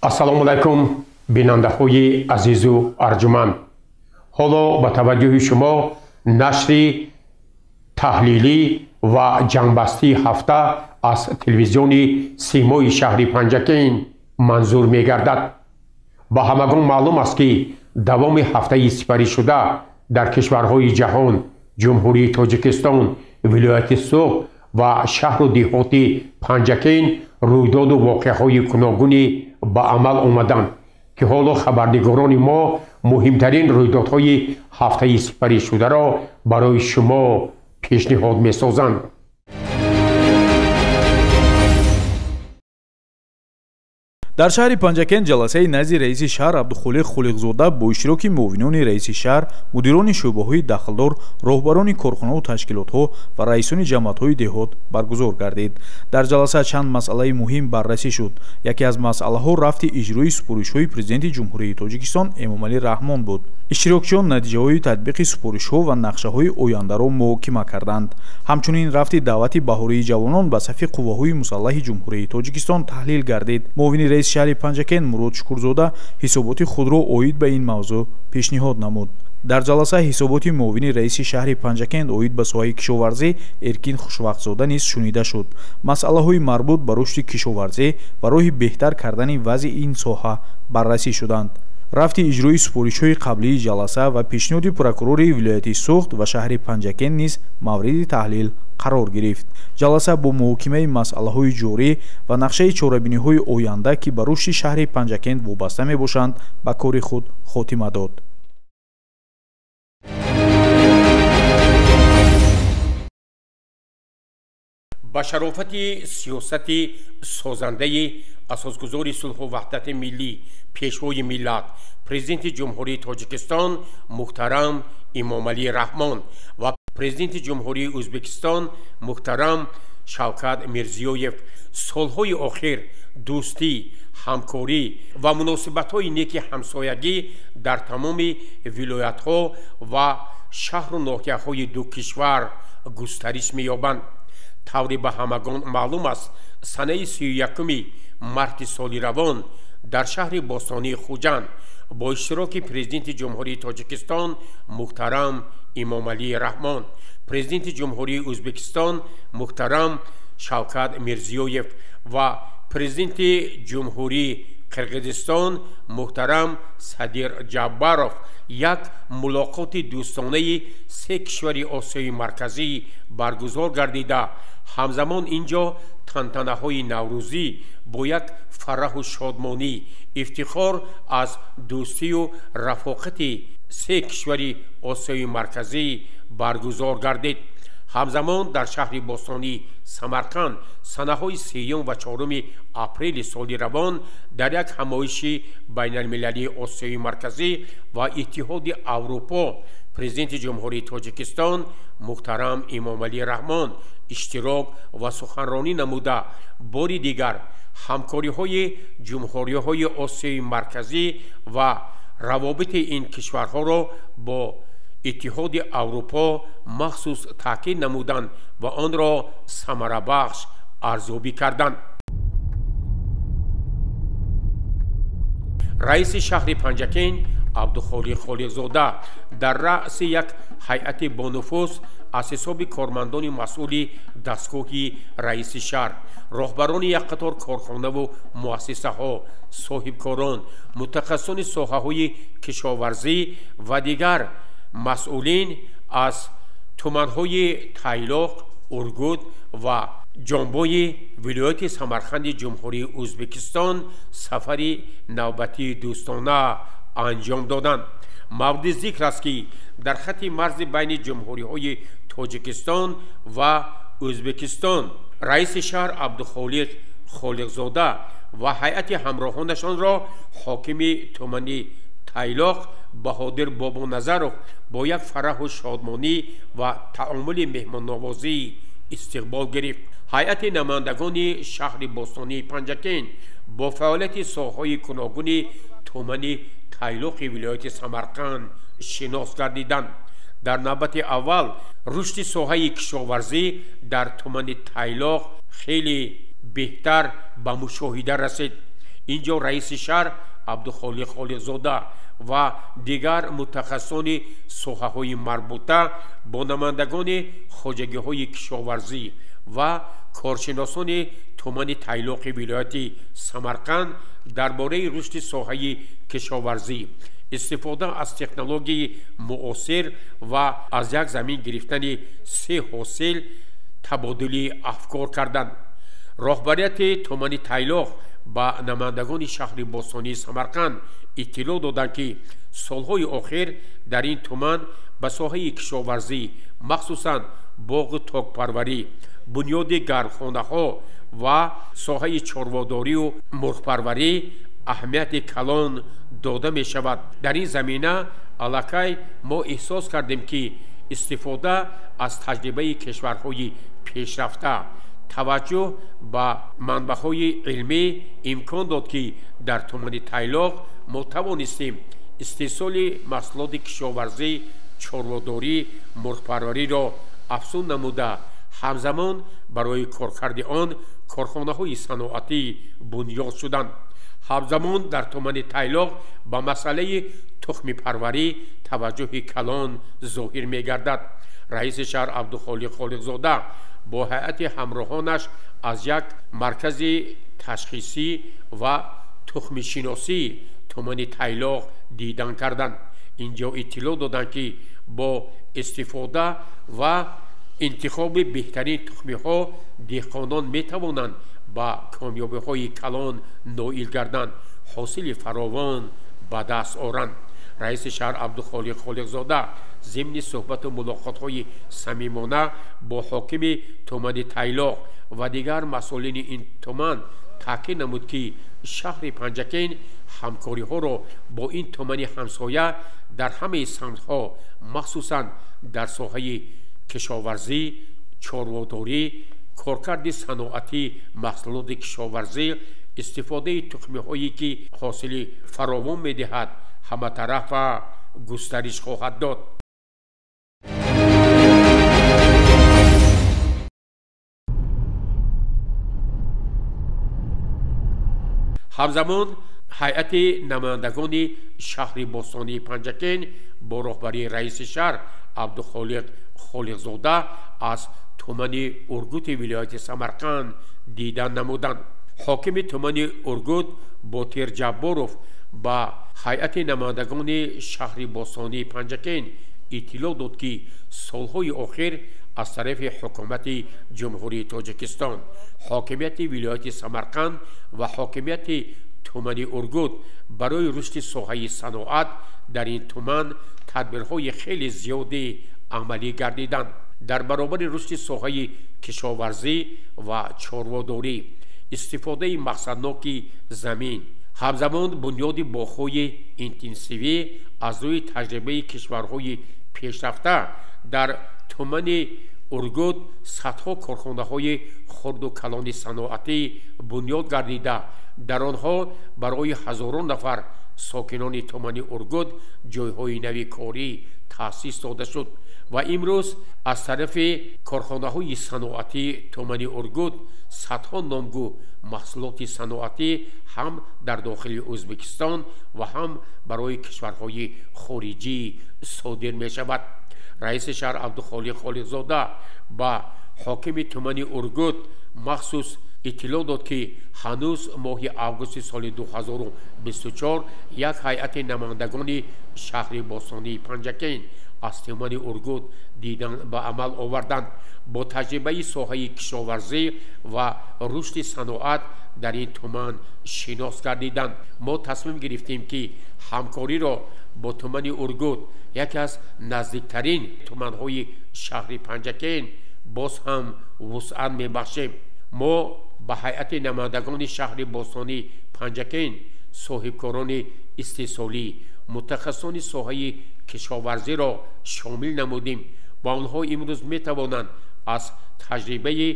Ассалому алайкум, бинандаҳои азизу арҷуманд. Ҳоло ба таваҷҷӯҳи шумо нашри таҳлилӣ ва ҷангбастии ҳафта аз телевизиони Симои шаҳри Панҷакент манзур мегардад. Ба ҳамагон маълум аст, ки давоми ҳафтаи сипаришуда дар кишварҳои ҷаҳон, Ҷумҳурии Тоҷикистон, вилояти Суғд ва шаҳру деҳоти Панҷакент рӯйдоду воқеаҳои гуногуне ба амал омаданд, ки ҳоло хабарнигорони мо муҳимтарин рӯйдодҳои ҳафтаи сипаришударо барои шумо пешниҳод месозанд. Дар шаҳри Панҷакент ҷаласаи назди раиси шаҳр Абдухолиқ Холиқзода бо иштироки муовинони раиси шаҳр, мудирони шӯъбаҳои дахлдор, роҳбарони корхонаву ташкилотҳо ва раисони ҷамоатҳои деҳот баргузор гардид. Дар ҷаласа чанд масъалаи муҳим баррасӣ шуд. Яке аз масъалаҳо рафти иҷрои супоришҳои Президенти Ҷумҳурии Тоҷикистон Эмомалӣ Раҳмон буд. Иштирокчиён натиҷаҳои татбиқи супоришҳо ва нақшаҳои ояндаро муҳокима карданд. Ҳамчунин рафти даъвати баҳории ҷавонон ба сафи қувваҳои мусаллаҳи Ҷумҳурии Тоҷикистон таҳлил гардид. Муовини раиси шаҳри Панҷакент Мурод Шукурзода ҳисоботи худро оид ба ин мавзӯъ пешниҳод намуд. Дар ҷаласа ҳисоботи муовини раиси шаҳри Панҷакент оид ба соҳаи кишоварзӣ Эркин Хушвақтзода низ шунида шуд. Масъалаҳои марбут ба рушди кишоварзӣ ва роҳи беҳтар кардани вазъи ин соҳа баррасӣ шуданд. Рафти иҷрои супоришҳои қаблии ҷаласа ва пешниҳоди прокурори вилояти Суғд ва шаҳри Панҷакент низ мавриди таҳлил қарор гирифт. Ҷаласа бо муҳокимаи масъалаҳои ҷорӣ ва нақшаи чорабиниҳои оянда, ки ба рушди шаҳри Панҷакент вобаста мебошанд, ба кори худ хотима дод. Ба шарофати сиёсати созандаи асосгузори сулҳу ваҳдати миллӣ, пешвои миллат, Президенти Ҷумҳурии Тоҷикистон муҳтарам Эмомалӣ Раҳмон ва Президенти Ҷумҳурии Ӯзбекистон муҳтарам Шавкат Мирзиёев солҳои охир дӯстӣ, ҳамкорӣ ва муносибатҳои неки ҳамсоягӣ дар тамоми вилоятҳо ва шаҳру ноҳияҳои ду кишвар густариш меёбанд. Тавре ба ҳамагон маълум аст, санаи 31 марти соли равон дар шаҳри бостонии Хуҷанд бо иштироки Президенти Ҷумҳурии Тоҷикистон муҳтарам Эмомалӣ Раҳмон, Президенти Ҷумҳурии Ӯзбекистон муҳтарам Шавкат Мирзиёев ва Президенти Ҷумҳурии Қирғизистон муҳтарам Садир Ҷаббаров як мулоқоти дӯстонаи се кишвари Осиёи Марказӣ баргузор гардида, ҳамзамон ин ҷо тантанаҳои наврӯзӣ бо як фараҳу шодмонӣ, ифтихор аз дӯстию рафоқати се кишвари Осиёи Марказӣ баргузор гардид. Ҳамзамон дар шаҳри бостонӣ Самарқанд санаҳои 3 ва 4 апрели соли равон дар як ҳамоиши байналмилалии Осиёи Марказӣ ва Иттиҳоди Аврупо Президенти Ҷумҳурии Тоҷикистон муҳтарам Эмомалӣ Раҳмон иштирок ва суханронӣ намуда, бори дигар ҳамкориҳои ҷумҳуриҳои Осиёи Марказӣ ва равобити ин кишварҳоро бо Иттиҳоди Аврупо махсус таъкид намуданд ва онро самарабахш арзёбӣ карданд. Раиси шаҳри Панҷакент Абдухолиқ Холиқзода дар раъси як ҳайати бонуфуз аз ҳисоби кормандони масъули дастгоҳи раиси шаҳр, роҳбарони як қатор корхонаву муассисаҳо, соҳибкорон, мутахассисони соҳаҳои кишоварзӣ ва дигар масъулин аз туманҳои Тайлоқ, Ургут ва Ҷонбои вилояти Самарқанди Ҷумҳурии Ӯзбекистон сафари навбатии дӯстона анҷом доданд. Мавриди зикр аст, ки дар хатти марзи байни ҷумҳуриҳои Тоҷикистон ва Ӯзбекистон раиси шаҳр Абдухолиқ Холиқзода ва ҳайати ҳамроҳонашонро ҳокими тумани Тайлоқ Баҳодир Бобоназаров бо як фараҳу шодмонӣ ва таомули меҳмоннавозӣ истиқбол гирифт. Ҳайати намояндагони шаҳри бостонии Панҷакент бо фаъолияти соҳаҳои гуногуни тумани Тайлоқи вилояти Самарқанд шинос гардиданд. Дар навбати аввал рушди соҳаи кишоварзӣ дар тумани Тайлоқ хеле беҳтар ба мушоҳида расид. Инҷо раиси шаҳр Абдухолиқ Холиқзода ва дигар мутахассисони соҳаҳои марбута бо намояндагони хоҷагиҳои кишоварзӣ ва коршиносони тумани Тайлоқи вилояти Самарқанд дар бораи рушди соҳаи кишоварзӣ, истифода аз технологияи муосир ва аз як замин гирифтани се ҳосил табодули афкор карданд. Роҳбарияти тумани Тайлоқ ба намояндагони шаҳри бостонии Самарқанд иттилоъ доданд, ки солҳои охир дар ин туман ба соҳаи кишоварзӣ, махсусан боғу токпарварӣ, бунёди гармхонаҳо ва соҳаи чорводорию мурғпарварӣ аҳамияти калон дода мешавад. Дар ин замина аллакай мо эҳсос кардем, ки истифода аз таҷрибаи кишварҳои пешрафта, таваҷҷӯҳ ба манбаъҳои илмӣ имкон дод, ки дар тумани Тайлоқ мо тавонистем истеҳсоли маҳсулоти кишоварзӣ, чорводорӣ, мурғпарвариро афзун намуда, ҳамзамон барои коркарди он корхонаҳои саноатӣ бунёд шуданд. Ҳамзамон дар тумани Тайлоқ ба масъалаи тухмипарварӣ таваҷҷӯҳи калон зоҳир мегардад. Раиси шаҳр Абдухолиқ Холиқзода бо ҳайати ҳамроҳонаш аз як маркази ташхисӣ ва тухмишиносии тумани Тайлоқ дидан карданд. Инҷо иттилоъ доданд, ки бо истифода ва интихоби беҳтарин тухмиҳо деҳқонон метавонанд ба комёбиҳои калон ноил гарданд, ҳосили фаровон ба даст оранд. Раиси шаҳр Абдухолиқ Холиқзода зимни суҳбату мулоқотҳои самимона бо ҳокими тумани Тайлоқ ва дигар масъулини ин туман таъкид намуд, ки шаҳри Панҷакент ҳамкориҳоро бо ин тумани ҳамсоя дар ҳамаи самтҳо, махсусан дар соҳаи кишоварзӣ, чорводорӣ, коркарди саноатӣ, маҳсулоти кишоварзӣ, истифодаи тухмиҳое ки ҳосили фаровон медиҳад, ҳаматарафа густариш хоҳад дод. Ҳамзамон ҳайати намояндагони шаҳри бостонии Панҷакент бо роҳбарии раиси шаҳр Абдухолиқ Холиқзода аз тумани Ургути вилояти Самарқанд дидан намуданд. Ҳокими тумани Ургут Ботир Ҷабборов ба ҳайати намояндагони шаҳри бостонии Панҷакент иттилоъ дод, ки солҳои охир аз тарафи ҳукумати Ҷумҳурии Тоҷикистон, ҳокимияти вилояти Самарқанд ва ҳокимияти тумани Ургут барои рушди соҳаи саноат дар ин туман тадбирҳои хеле зиёде амалӣ гардиданд. Дар баробари рушди соҳаи кишоварзӣ ва чорводорӣ, истифодаи мақсадноки замин, ҳамзамон бунёди боғҳои интенсивӣ аз рӯи таҷрибаи кишварҳои пешрафта дар тумани Ургут садҳо корхонаҳои хурду калони саноатӣ бунёд гардида, дар онҳо барои ҳазорон нафар сокинони тумани Ургут ҷойҳои нави корӣ таъсис дода шуд ва имрӯз аз тарафи корхонаҳои саноатии тумани Ургут садҳо номгӯ маҳсулоти саноатӣ ҳам дар дохили Ӯзбекистон ва ҳам барои кишварҳои хориҷӣ содир мешавад. Раиси шаҳр Абдухолиқ Холиқзода ба ҳокими тумани Ургут махсус иттилоъ дод, ки ҳанӯз моҳи августи соли 2024 як ҳайати намояндагони шаҳри бостонии Панҷакент аз тумани Ургут дидан ба амал оварданд. Бо таҷрибаи соҳаи кишоварзӣ ва рушди саноат дар ин туман шинос гардиданд. Мо тасмим гирифтем, ки ҳамкориро бо тумани Ургут, яке аз наздиктарин туманҳои шаҳри Панҷакент, боз ҳам вусъат мебахшем. Мо ба ҳайати намояндагони шаҳри бостонии Панҷакент, соҳибкорони истеҳсолӣ, мутахассисони соҳаи кишоварзиро шомил намудем ва онҳо имрӯз метавонанд аз таҷрибаи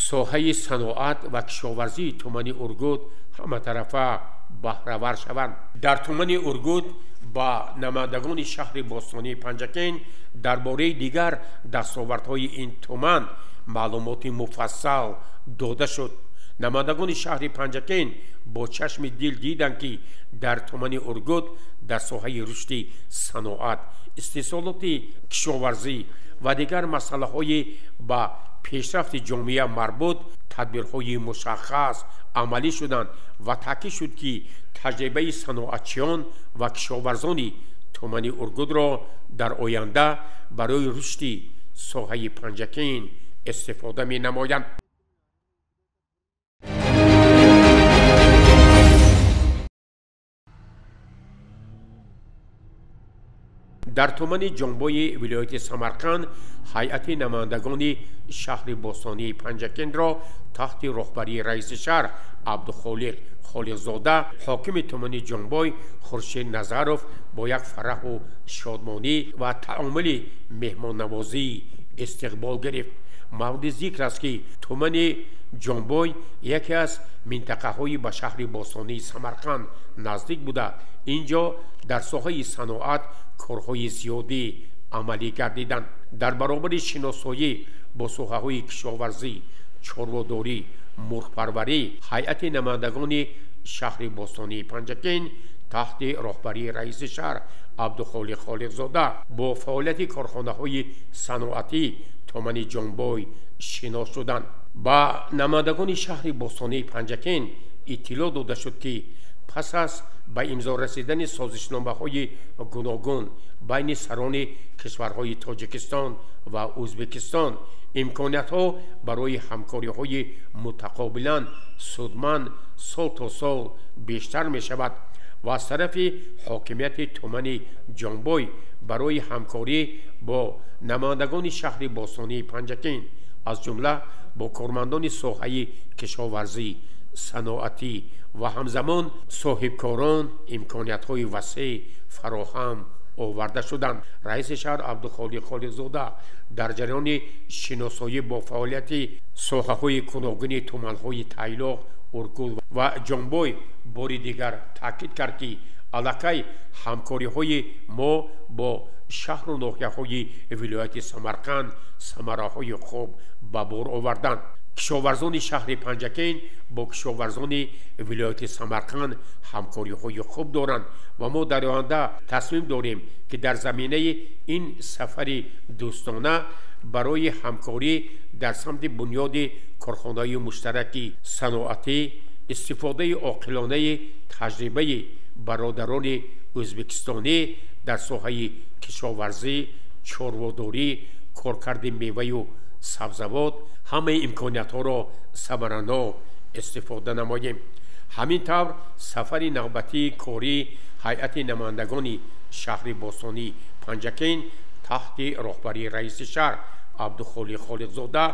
соҳаи саноат ва кишоварзии тумани Ургут ҳаматарафа баҳравар шаванд. Дар тумани Ургут ба намояндагони шаҳри бостонии Панҷакент дар бораи дигар дастовардҳои ин туман маълумоти муфассал дода шуд. Намояндагони шаҳри Панҷакент бо чашми дил диданд, ки дар тумани Ургут дар соҳаи рушди саноат, истеҳсолоти кишоварзӣ ва дигар масъалаҳои ба пешрафти ҷомеа марбут тадбирҳои мушаххас амалӣ шуданд ва таъкид шуд, ки таҷрибаи саноатчиён ва кишоварзони тумани Ургутро дар оянда барои рушди соҳаи Панҷакент истифода менамоянд. Дар тумани Ҷонбои вилояти Самарқанд ҳайати намояндагони шаҳри бостонии Панҷакентро таҳти роҳбарии раиси шаҳр Абдухолиқ Холиқзода, ҳокими тумани Ҷонбой Хуршед Назаров бо як фараҳу шодмонӣ ва таомули меҳмоннавозӣ истиқбол гирифт. Мавриди зикр аст, ки тумани Ҷонбой яке аз минтақаҳои ба шаҳри бостонии Самарқанд наздик буда, ин ҷо дар соҳаи саноат корҳои зиёдӣ амалӣ гардиданд. Дар баробари шиносоӣ бо соҳаҳои кишоварзӣ, чорводорӣ, мурғпарварӣ, ҳайати намояндагони шаҳри бостонии Панҷакент таҳти роҳбарии раиси шаҳр Абдухолиқ Холиқзода бо фаъолияти корхонаҳои саноатӣ тумани Ҷонбой шинос шуданд. Ба намояндагони шаҳри бостонии Панҷакент иттилоъ дода шуд, ки пас аз ба имзо расидани созишномаҳои гуногун байни сарони кишварҳои Тоҷикистон ва Ӯзбекистон имкониятҳо барои ҳамкориҳои мутақобилан судманд сол то сол бештар мешавад ва аз тарафи ҳокимияти тумани Ҷонбой барои ҳамкорӣ бо намояндагони шаҳри бостонии Панҷакент, аз ҷумла бо кормандони соҳаи кишоварзӣ, саноатӣ ва ҳамзамон соҳибкорон имкониятҳои васеъ фароҳам оварда шуданд. Раиси шаҳр Абдухолиқ Холиқзода дар ҷараёни шиносоӣ бо фаъолияти соҳаҳои гуногуни туманҳои Тайлоқ, Ургут ва Ҷонбой бори дигар таъкид кард, ки аллакай ҳамкориҳои мо бо шаҳру ноҳияҳои вилояти Самарқанд самараҳои хуб ба бор оварданд. Кишоварзони шаҳри Панҷакент бо кишоварзони вилояти Самарқанд ҳамкориҳои хуб доранд ва мо дар оянда тасмим дорем, ки дар заминаи ин сафари дӯстона барои ҳамкорӣ дар самти бунёди корхонаҳои муштараки саноатӣ, истифодаи оқилонаи таҷрибаи бародарони ӯзбекистонӣ дар соҳаи кишоварзӣ, чорводорӣ, коркарди меваю сабзавот ҳамаи имкониятҳоро самаранок истифода намоем. Ҳамин тавр сафари навбатии кории ҳайати намояндагони шаҳри бостонии Панҷакент таҳти роҳбарии раиси шаҳр Абдухолиқ Холиқзода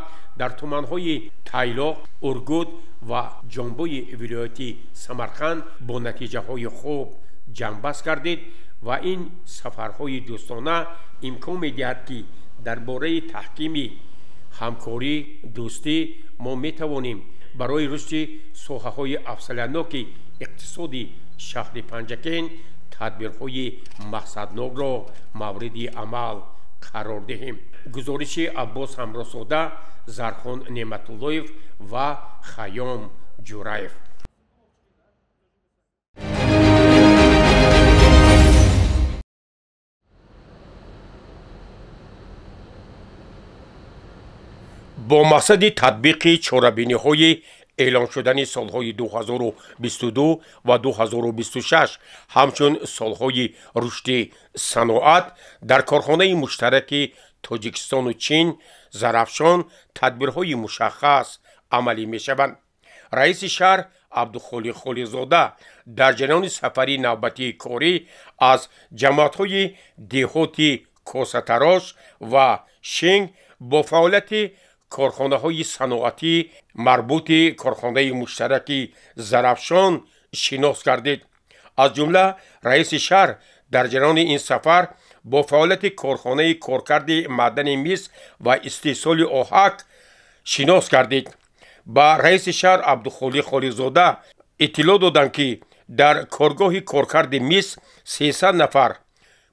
дар туманҳои Тайлоқ, Ургут ва Ҷонбои вилояти Самарқанд бо натиҷаҳои хуб ҷамъбаст гардид ва ин сафарҳои дӯстона имкон медиҳад, ки дар бораи таҳкими ҳамкорӣ, дӯстӣ мо метавонем барои рушди соҳаҳои афзалиятноки иқтисоди шаҳри Панҷакент тадбирҳои мақсаднокро мавриди амал қарор диҳем. Гузориши Аббос Ҳамрозода, Зархон Неъматуллоев ва Хайём Ҷураев. Бо мақсади татбиқи чорабиниҳои эълон шудани солҳои 2022 ва 2026 ҳамчун солҳои рушди саноат дар корхонаи муштараки Тоҷикистону Чин Зарафшон тадбирҳои мушаххас амалӣ мешаванд. Раиси шаҳр Абдухолиқ Холиқзода дар ҷараёни сафари навбатии корӣ аз ҷамоатҳои деҳоти Косатарош ва Шинг бо фаъолияти корхонаҳои саноатӣ марбути корхонаи муштараки Зарафшон шинос гардид. Аз ҷумла раиси шаҳр дар ҷараёни ин сафар бо фаъолияти корхонаи коркарди маъдани мис ва истеҳсоли оҳак шинос гардид. Ба раиси шаҳр Абдухолиқ Холиқзода иттилоъ доданд, ки дар коргоҳи коркарди мис 300 нафар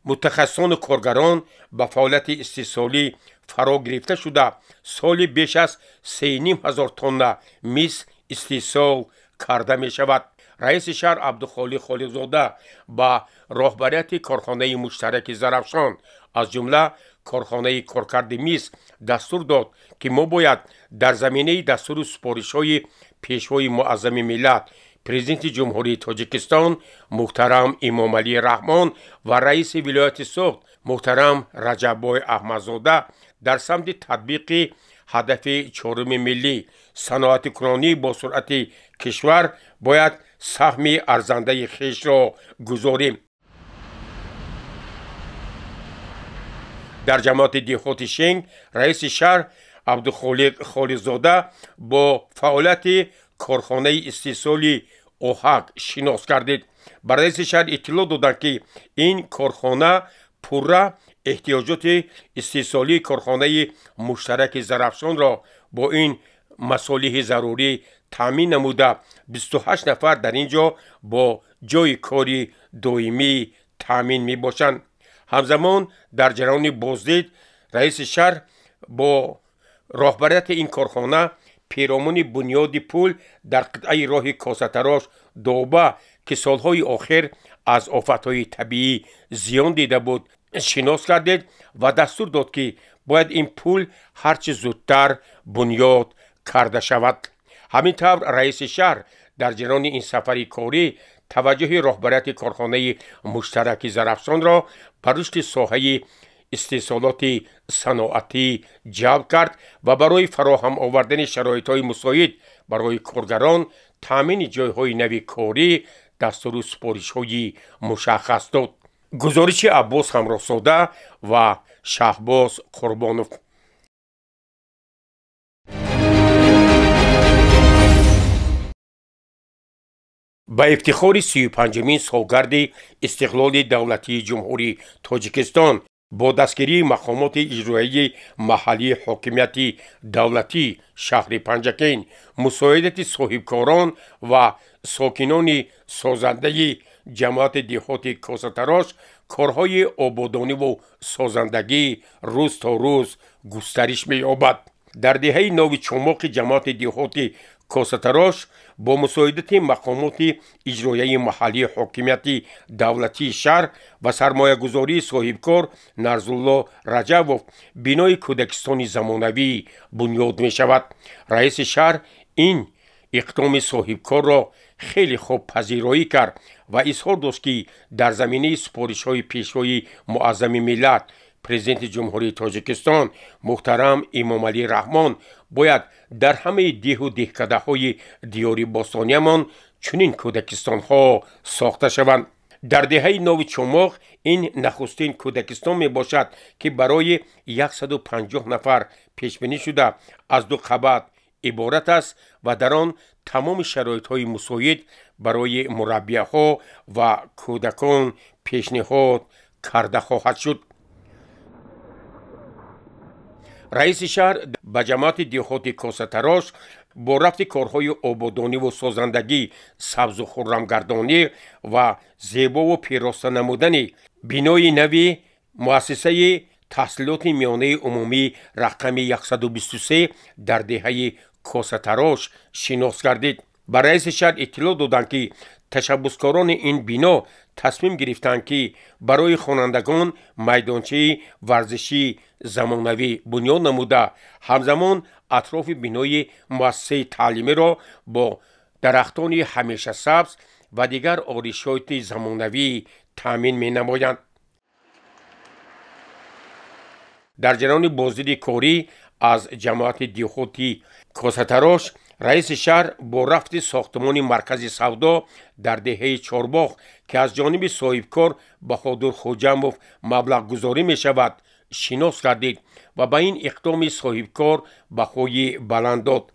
мутахассисону коргарон ба фаъолияти истеҳсолӣ фаро гирифта шуда, соли беш аз 3,5 ҳазор тонна мис истеҳсол карда мешавад. Раиси шаҳр Абдухолиқ Холиқзода ба роҳбарияти корхонаи муштараки Зарафшон, аз ҷумла корхонаи коркарди мис, дастур дод, ки мо бояд дар заминаи дастуру супоришҳои Пешвои Муаззами миллат, Президенти Ҷумҳурии Тоҷикистон муҳтарам Эмомалӣ Раҳмон ва раиси вилояти Суғд муҳтарам Раҷаббой Аҳмадзода дар самти татбиқи ҳадафи чоруми миллӣ, саноатикунонии босуръати кишвар, бояд саҳми арзандаи хешро гузорем. Дар ҷамоати деҳоти Шенг раиси шаҳр Абдухолиқ Холиқзода бо фаъолияти корхонаи истеҳсоли оҳак шинос гардид. Ба раиси шаҳр иттилоъ доданд, ки ин корхона пурра эҳтиёҷоти истеҳсолии корхонаи муштараки Зарафшонро бо ин масолиҳи зарурӣ таъмин намуда, 28 нафар дар ин ҷо бо ҷойи кори доимӣ таъмин мебошанд. Ҳамзамон дар ҷараёни боздид раиси шаҳр бо роҳбарияти ин корхона перомуни бунёди пул дар қитъаи роҳи Косатарош Доба, ки солҳои охир аз офатҳои табиӣ зиён дида буд, шинос гардид ва дастур дод, ки бояд ин пул ҳарчи зудтар бунёд карда шавад. Ҳамин тавр раиси шаҳр дар ҷараёни ин сафари корӣ таваҷҷӯҳи роҳбарияти корхонаи муштараки Зарафшонро ба рушди соҳаи истеҳсолоти саноатӣ ҷалб кард ва барои фароҳам овардани шароитҳои мусоид барои коргарон, таъмини ҷойҳои нави корӣ дастуру супоришҳои мушаххас дод. Гузориши Аббос Ҳамроҳзода ва Шаҳбоз Қурбонов. Ба ифтихори 35-умин солгарди истиқлоли давлатии Ҷумҳурии Тоҷикистон бо дастгирии мақомоти иҷроияи маҳаллии ҳокимияти давлатии шаҳри Панҷакент, мусоидати соҳибкорон ва сокинони созандаи ҷамоати деҳоти Косатарош корҳои ободониву созандагӣ рӯз то рӯз густариш меёбад. Дар деҳаи Нови Чумоқи ҷамоати деҳоти Косатарош бо мусоидати мақомоти иҷроияи маҳаллии ҳокимияти давлатии шаҳр ва сармоягузории соҳибкор Нарзулло Раҷабов бинои кӯдакистони замонавӣ бунёд мешавад. Раиси шаҳр ин иқдоми соҳибкорро хеле хуб пазироӣ кард ва изҳор дошт, ки дар заминаи супоришҳои Пешвои Муаззами миллат, Президенти Ҷумҳурии Тоҷикистон муҳтарам Эмомалӣ Раҳмон бояд дар ҳамаи деҳу деҳкадаҳои диёри бостониямон чунин кӯдакистонҳо сохта шаванд. Дар деҳаи Нови Чумоқ ин нахустин кӯдакистон мебошад, ки барои 150 нафар пешбинӣ шуда, аз ду қабат иборат аст ва дар он тамоми шароитҳои мусоид барои мураббияҳо ва кӯдакон пешниҳод карда хоҳад шуд. Раиси шаҳр ба ҷамоати деҳоти Косатарош бо рафти корҳои ободониву созандагӣ, сабзу хуррамгардонӣ ва зебову пироста намудани бинои нави муассисаи таҳсилоти миёнаи умумӣ рақами 123 дар деҳаи Косатарош шинос гардид. Ба раиси шаҳр иттилоъ доданд, ки ташаббускорони ин бино тасмим гирифтанд, ки барои хонандагон майдончаи варзишии замонавӣ бунёд намуда, ҳамзамон атрофи бинои муассисаи таълимиро бо дарахтони ҳамешасабз ва дигар оришоти замонавӣ таъмин менамоянд. Дар ҷараёни боздиди корӣ аз ҷамоати деҳоти Косатарош раиси шаҳр бо рафти сохтмони маркази савдо дар деҳаи Чорбоғ, ки аз ҷониби соҳибкор Баҳодур Хоҷамов маблағгузорӣ мешавад, шинос гардид ва ба ин иқдоми соҳибкор баҳои баланд дод.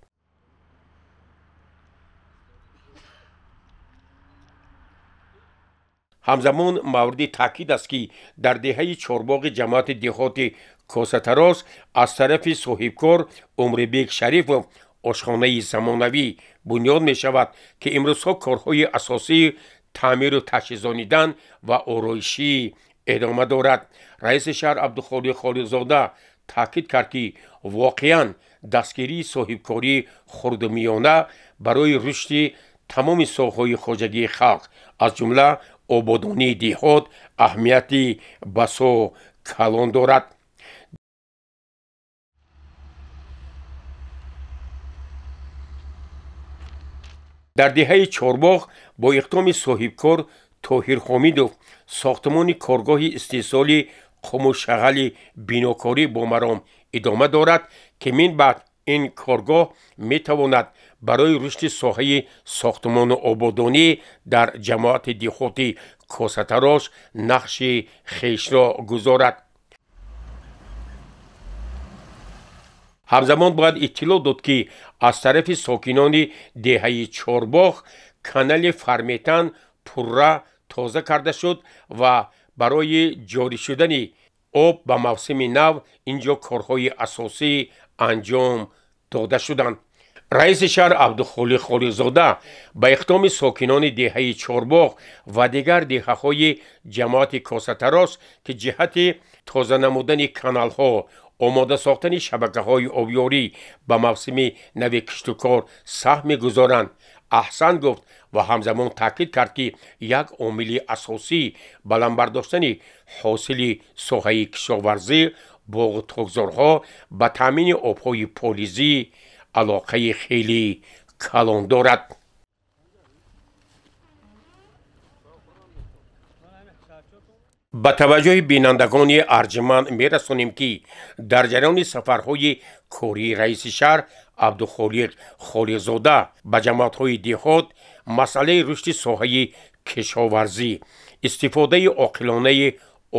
Ҳамзамон мавриди таъкид аст, ки дар деҳаи Чорбоғи ҷамоати деҳоти Косатарош аз тарафи соҳибкор Умрибек Шарифов ошхонаи замонавӣ бунёд мешавад, ки имрӯзҳо корҳои асосии таъмиру таҷҳизонидан ва ороишӣ идома дорад. Раиси шаҳр Абдухолиқ Холиқзода таъкид кард, ки воқеан дастгирии соҳибкории хурдумиёна барои рушди тамоми соҳаҳои хоҷагии халқ, аз ҷумла ободонии деҳот, аҳамияти басо калон дорад. Дар деҳаи Чорбоғ бо иқдоми соҳибкор Тоҳир Ҳомидов сохтмони коргоҳи истеҳсоли қуму шағали бинокорӣ бо маром идома дорад, ки мин баъд ин коргоҳ метавонад барои рушди соҳаи сохтмону ободонӣ дар ҷамоати деҳоти Косатарош нақши хешро гузорад. Ҳамзамон бояд иттилоъ дод, ки аз тарафи сокинони деҳаи Чорбоғ канали Фарметан пурра тоза карда шуд ва барои ҷорӣ шудани об ба мавсими нав инҷо корҳои асосӣ анҷом дода шуданд. Раиси шаҳр Абдухолиқ Холиқзода ба иқдоми сокинони деҳаи Чорбоғ ва дигар деҳаҳои ҷамоати Косатарош, ки ҷиҳати тоза намудани каналҳо, омода сохтани шабакаҳои обёрӣ ба мавсими нави киштукор саҳм мегузоранд, аҳсан гуфт ва ҳамзамон таъкид кард, ки як омили асосӣ баланд бардоштани ҳосили соҳаи кишоварзӣ, боғу токзорҳо ба таъмини обҳои полизӣ алоқаи хеле калон дорад. Ба таваҷҷӯҳи бинандагони арҷманд мерасонем, ки дар ҷараёни сафарҳои кории раиси шаҳр Абдухолиқ Холиқзода ба ҷамоатҳои деҳот масъалаи рушди соҳаи кишоварзӣ, истифодаи оқилонаи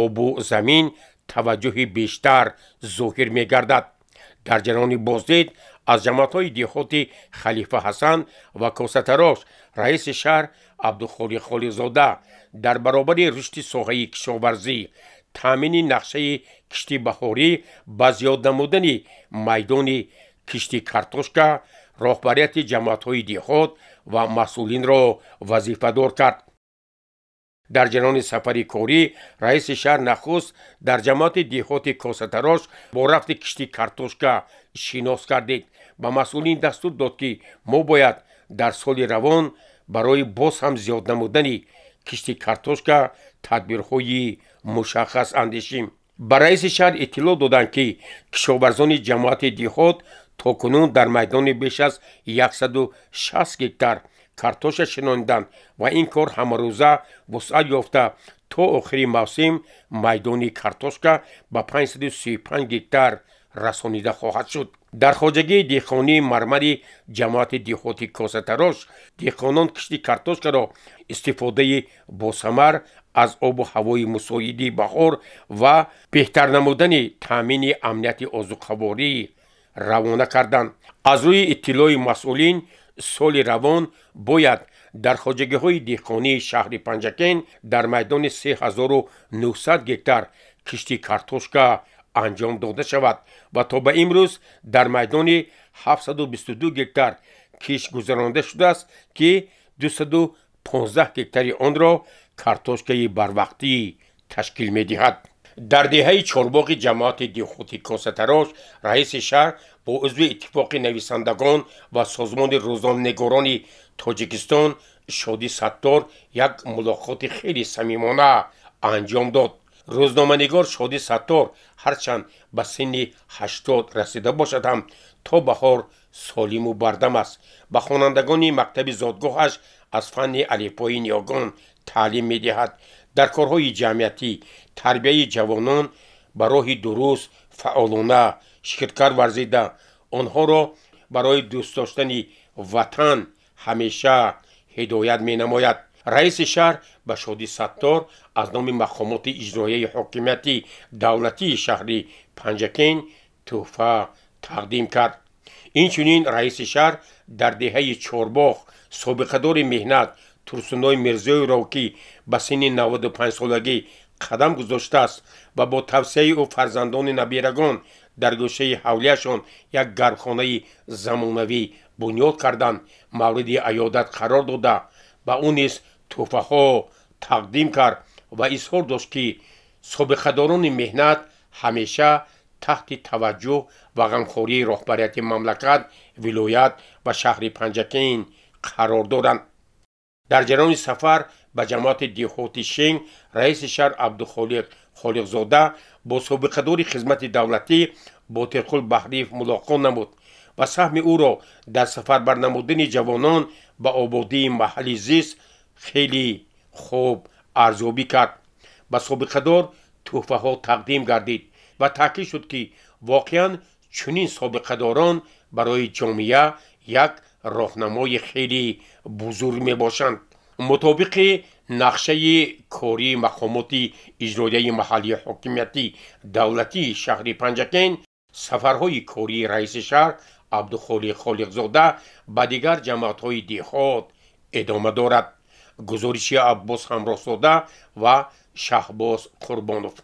обу замин таваҷҷӯҳи бештар зоҳир мегардад. Дар ҷараёни боздид аз ҷамоатҳои деҳоти Халифа Ҳасан ва Косатарош раиси шаҳр Абдухолиқ Холиқзода дар баробари рушди соҳаи кишоварзӣ, таъмини нақшаи кишти баҳорӣ ба зиёд намудани майдони кишти картошка роҳбарияти ҷамоатҳои деҳот ва масъулинро вазифадор кард. Дар ҷараёни сафари корӣ раиси шаҳр нахуст дар ҷамоати деҳоти Косатарош бо рафти кишти картошка шинос гардид. Ба масъулин дастур дод, ки мо бояд дар соли равон барои боз ҳам зиёд намудани кишти картошка тадбирҳои мушаххас андешим. Ба раиси шаҳр иттилоъ доданд, ки кишоварзони ҷамоати деҳот то кунун дар майдони беш аз 160 гектар картошка шинониданд ва ин кор ҳамарӯза вусъат ёфта то охири мавсим майдони картошка ба 535 гектар расонида хоҳад шуд. Дар хоҷагии деҳқонии мармари ҷамоати деҳоти Косатарош деҳқонон кишти картошкаро истифодаи босамар аз обу ҳавои мусоиди баҳор ва беҳтар намудани таъмини амнияти озуқаворӣ равона карданд. Аз рӯи иттилои масъулин соли равон бояд дар хоҷагиҳои деҳқонии шаҳри Панҷакент дар майдони 3900 гектар кишти картошка анҷом дода шавад ва то ба имрӯз дар майдони 722 гектар кишт гузаронида шудааст, ки 215 гектари онро картошкаи барвақтӣ ташкил медиҳад. Дар деҳаи Чорбоғи ҷамоати деҳоти Косатарош раиси шаҳр бо узви иттифоқи нависандагон ва созмони рӯзноманигорони Тоҷикистон Шодӣ Саттор як мулоқоти хеле самимона анҷом дод. Рӯзноманигор Шодӣ Саттор ҳарчанд ба синни 80 расида бошад ҳам то баҳор солиму бардам аст. Ба хонандагони мактаби зодгоҳаш аз фанни алифбои ниёгон таълим медиҳад. Дар корҳои ҷамъиятӣ, тарбияи ҷавонон ба роҳи дуруст фаъолона ширкат варзида, онҳоро барои дӯст доштани ватан ҳамеша ҳидоят менамояд. Раиси шаҳр ба Шодӣ Саттор аз номи мақомоти иҷроияи ҳокимияти давлатии шаҳри Панҷакент тӯҳфа тақдим кард. Инчунин раиси шаҳр дар деҳаи Чорбоғ собиқадори меҳнат Турсуной Мирзоевро, ки ба синни 95-солагӣ қадам гузоштааст ва бо тавсияи ӯ фарзандони набирагон дар гӯшаи ҳавлияшон як гармхонаи замонавӣ бунёд карданд, мавриди аёдат қарор дода, ба ӯ низ тӯҳфаҳо тақдим кард ва изҳор дошт, ки собиқадорони меҳнат ҳамеша таҳти таваҷҷӯҳ ва ғамхории роҳбарияти мамлакат, вилоят ва шаҳри Панҷакент қарор доранд. Дар ҷараёни сафар ба ҷамоати деҳоти Шенг раиси шаҳр Абдухолиқ Холиқзода бо собиқадори хизмати давлатӣ Ботирқул Баҳриев мулоқот намуд ва саҳми ӯро дар сафарбар намудани ҷавонон ба ободии маҳалли зист хеле хуб арзёбӣ кард. Ба собиқадор тӯҳфаҳо тақдим гардид ва таъкид шуд, ки воқеан чунин собиқадорон барои ҷомеа як роҳнамои хеле бузург мебошанд. Мутобиқи нақшаи кории мақомоти иҷроияи маҳаллии ҳокимияти давлатии шаҳри Панҷакент, сафарҳои кории раиси шаҳр Абдухолиқ Холиқзода ба дигар ҷамоатҳои деҳот идома дорад. Гузориши Аббос Ҳамроҳзода ва Шаҳбоз Қурбонов.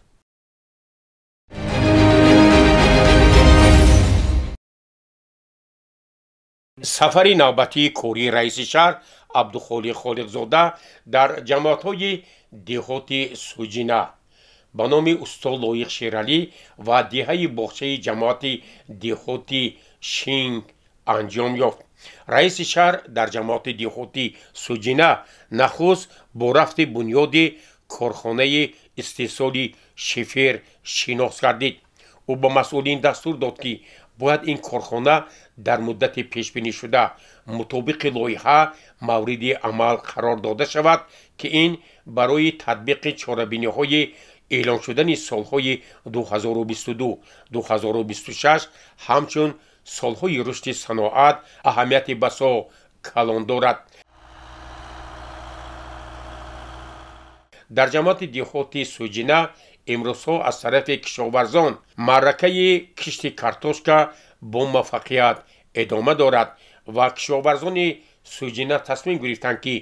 Сафари навбатии кории раиси шаҳр Абдухолиқ Холиқзода дар ҷамоатҳои деҳоти Суҷина ба номи устод Лоиқ Шералӣ ва деҳаи боғчаи ҷамоати деҳоти Шинг анҷом ёфт. Раиси шаҳр дар ҷамоати деҳоти Суҷина нахуст бо рафти бунёди корхонаи истеҳсоли шифер шинос гардид. Ӯ ба масъулин дастур дод, ки бояд ин корхона дар муддати пешбинишуда мутобиқи лоиҳа мавриди амал қарор дода шавад, ки ин барои татбиқи чорабиниҳои эълон шудани солҳои 2022-2026 ҳамчун солҳои рушди саноат аҳамияти басо калон дорад. Дар ҷамоати деҳоти Суҷина имрӯзҳо аз тарафи кишоварзон маъракаи кишти картошка бо муваффақият идома дорад ва кишоварзони Суҷина тасмим гирифтанд, ки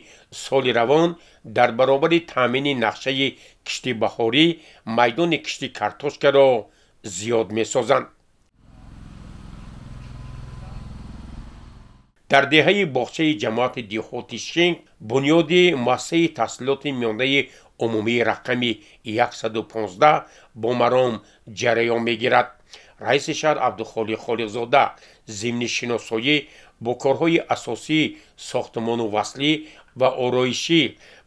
соли равон дар баробари таъмини нақшаи кишти баҳорӣ майдони кишти картошкаро зиёд месозанд. Дар деҳаи боғчаи ҷамоати деҳоти Шинг бунёди муассисаи таҳсилоти миёнаи умумии рақами 115 бо маром ҷараён мегирад. Раиси шаҳр Абдухолиқ Холиқзода зимни шиносоӣ бо корҳои асосии сохтмону васлӣ ва ороишӣ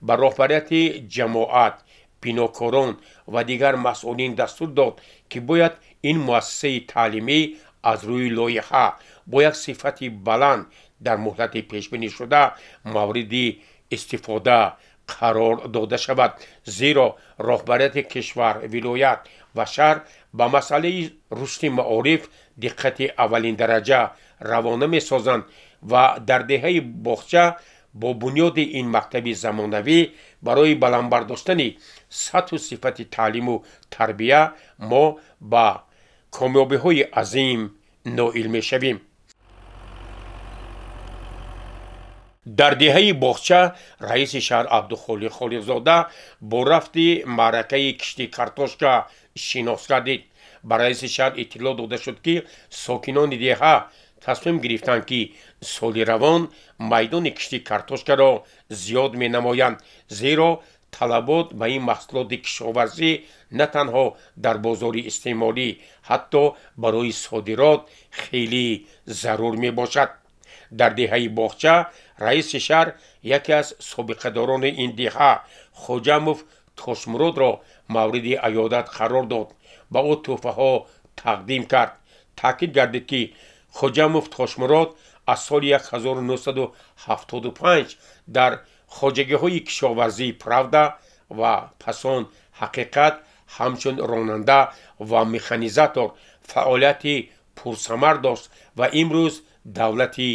ба роҳбарияти ҷамоат, бинокорон ва дигар масъулин дастур дод, ки бояд ин муассисаи таълимӣ аз рӯи лоиҳа бо як сифати баланд дар муҳлати пешбинишуда мавриди истифода қарор дода шавад, зеро роҳбарияти кишвар, вилоят ва шаҳр ба масъалаи рушди маориф диққати аввалиндараҷа равона месозанд ва дар деҳаи боғча бо бунёди ин мактаби замонавӣ барои баланд бардоштани сатҳу сифати таълиму тарбия мо ба комёбиҳои азим ноил мешавем. Дар деҳаи боғча раиси шаҳр Абдухолиқ Холиқзода бо рафти маъракаи кишти картошка шинос гардид. Ба раиси шаҳр иттилоъ дода шуд, ки сокинони деҳа тасмим гирифтанд, ки соли равон майдони кишти картошкаро зиёд менамоянд, зеро талабот ба ин маҳсулоти кишоварзӣ на танҳо дар бозори истеъмолӣ, ҳатто барои содирот хеле зарур мебошад. Дар деҳаи боғча раиси шаҳр яке аз собиқадорони ин деҳа Хоҷамов Тошмуродро мавриди аёдат қарор дод, ба ӯ тӯҳфаҳо тақдим кард. Таъкид гардид, ки Хоҷамов Тошмурод аз соли 1975 дар хоҷагиҳои кишоварзии Правда ва пасон Ҳақиқат ҳамчун ронанда ва механизатор фаъолияти пурсамар дошт ва имрӯз давлати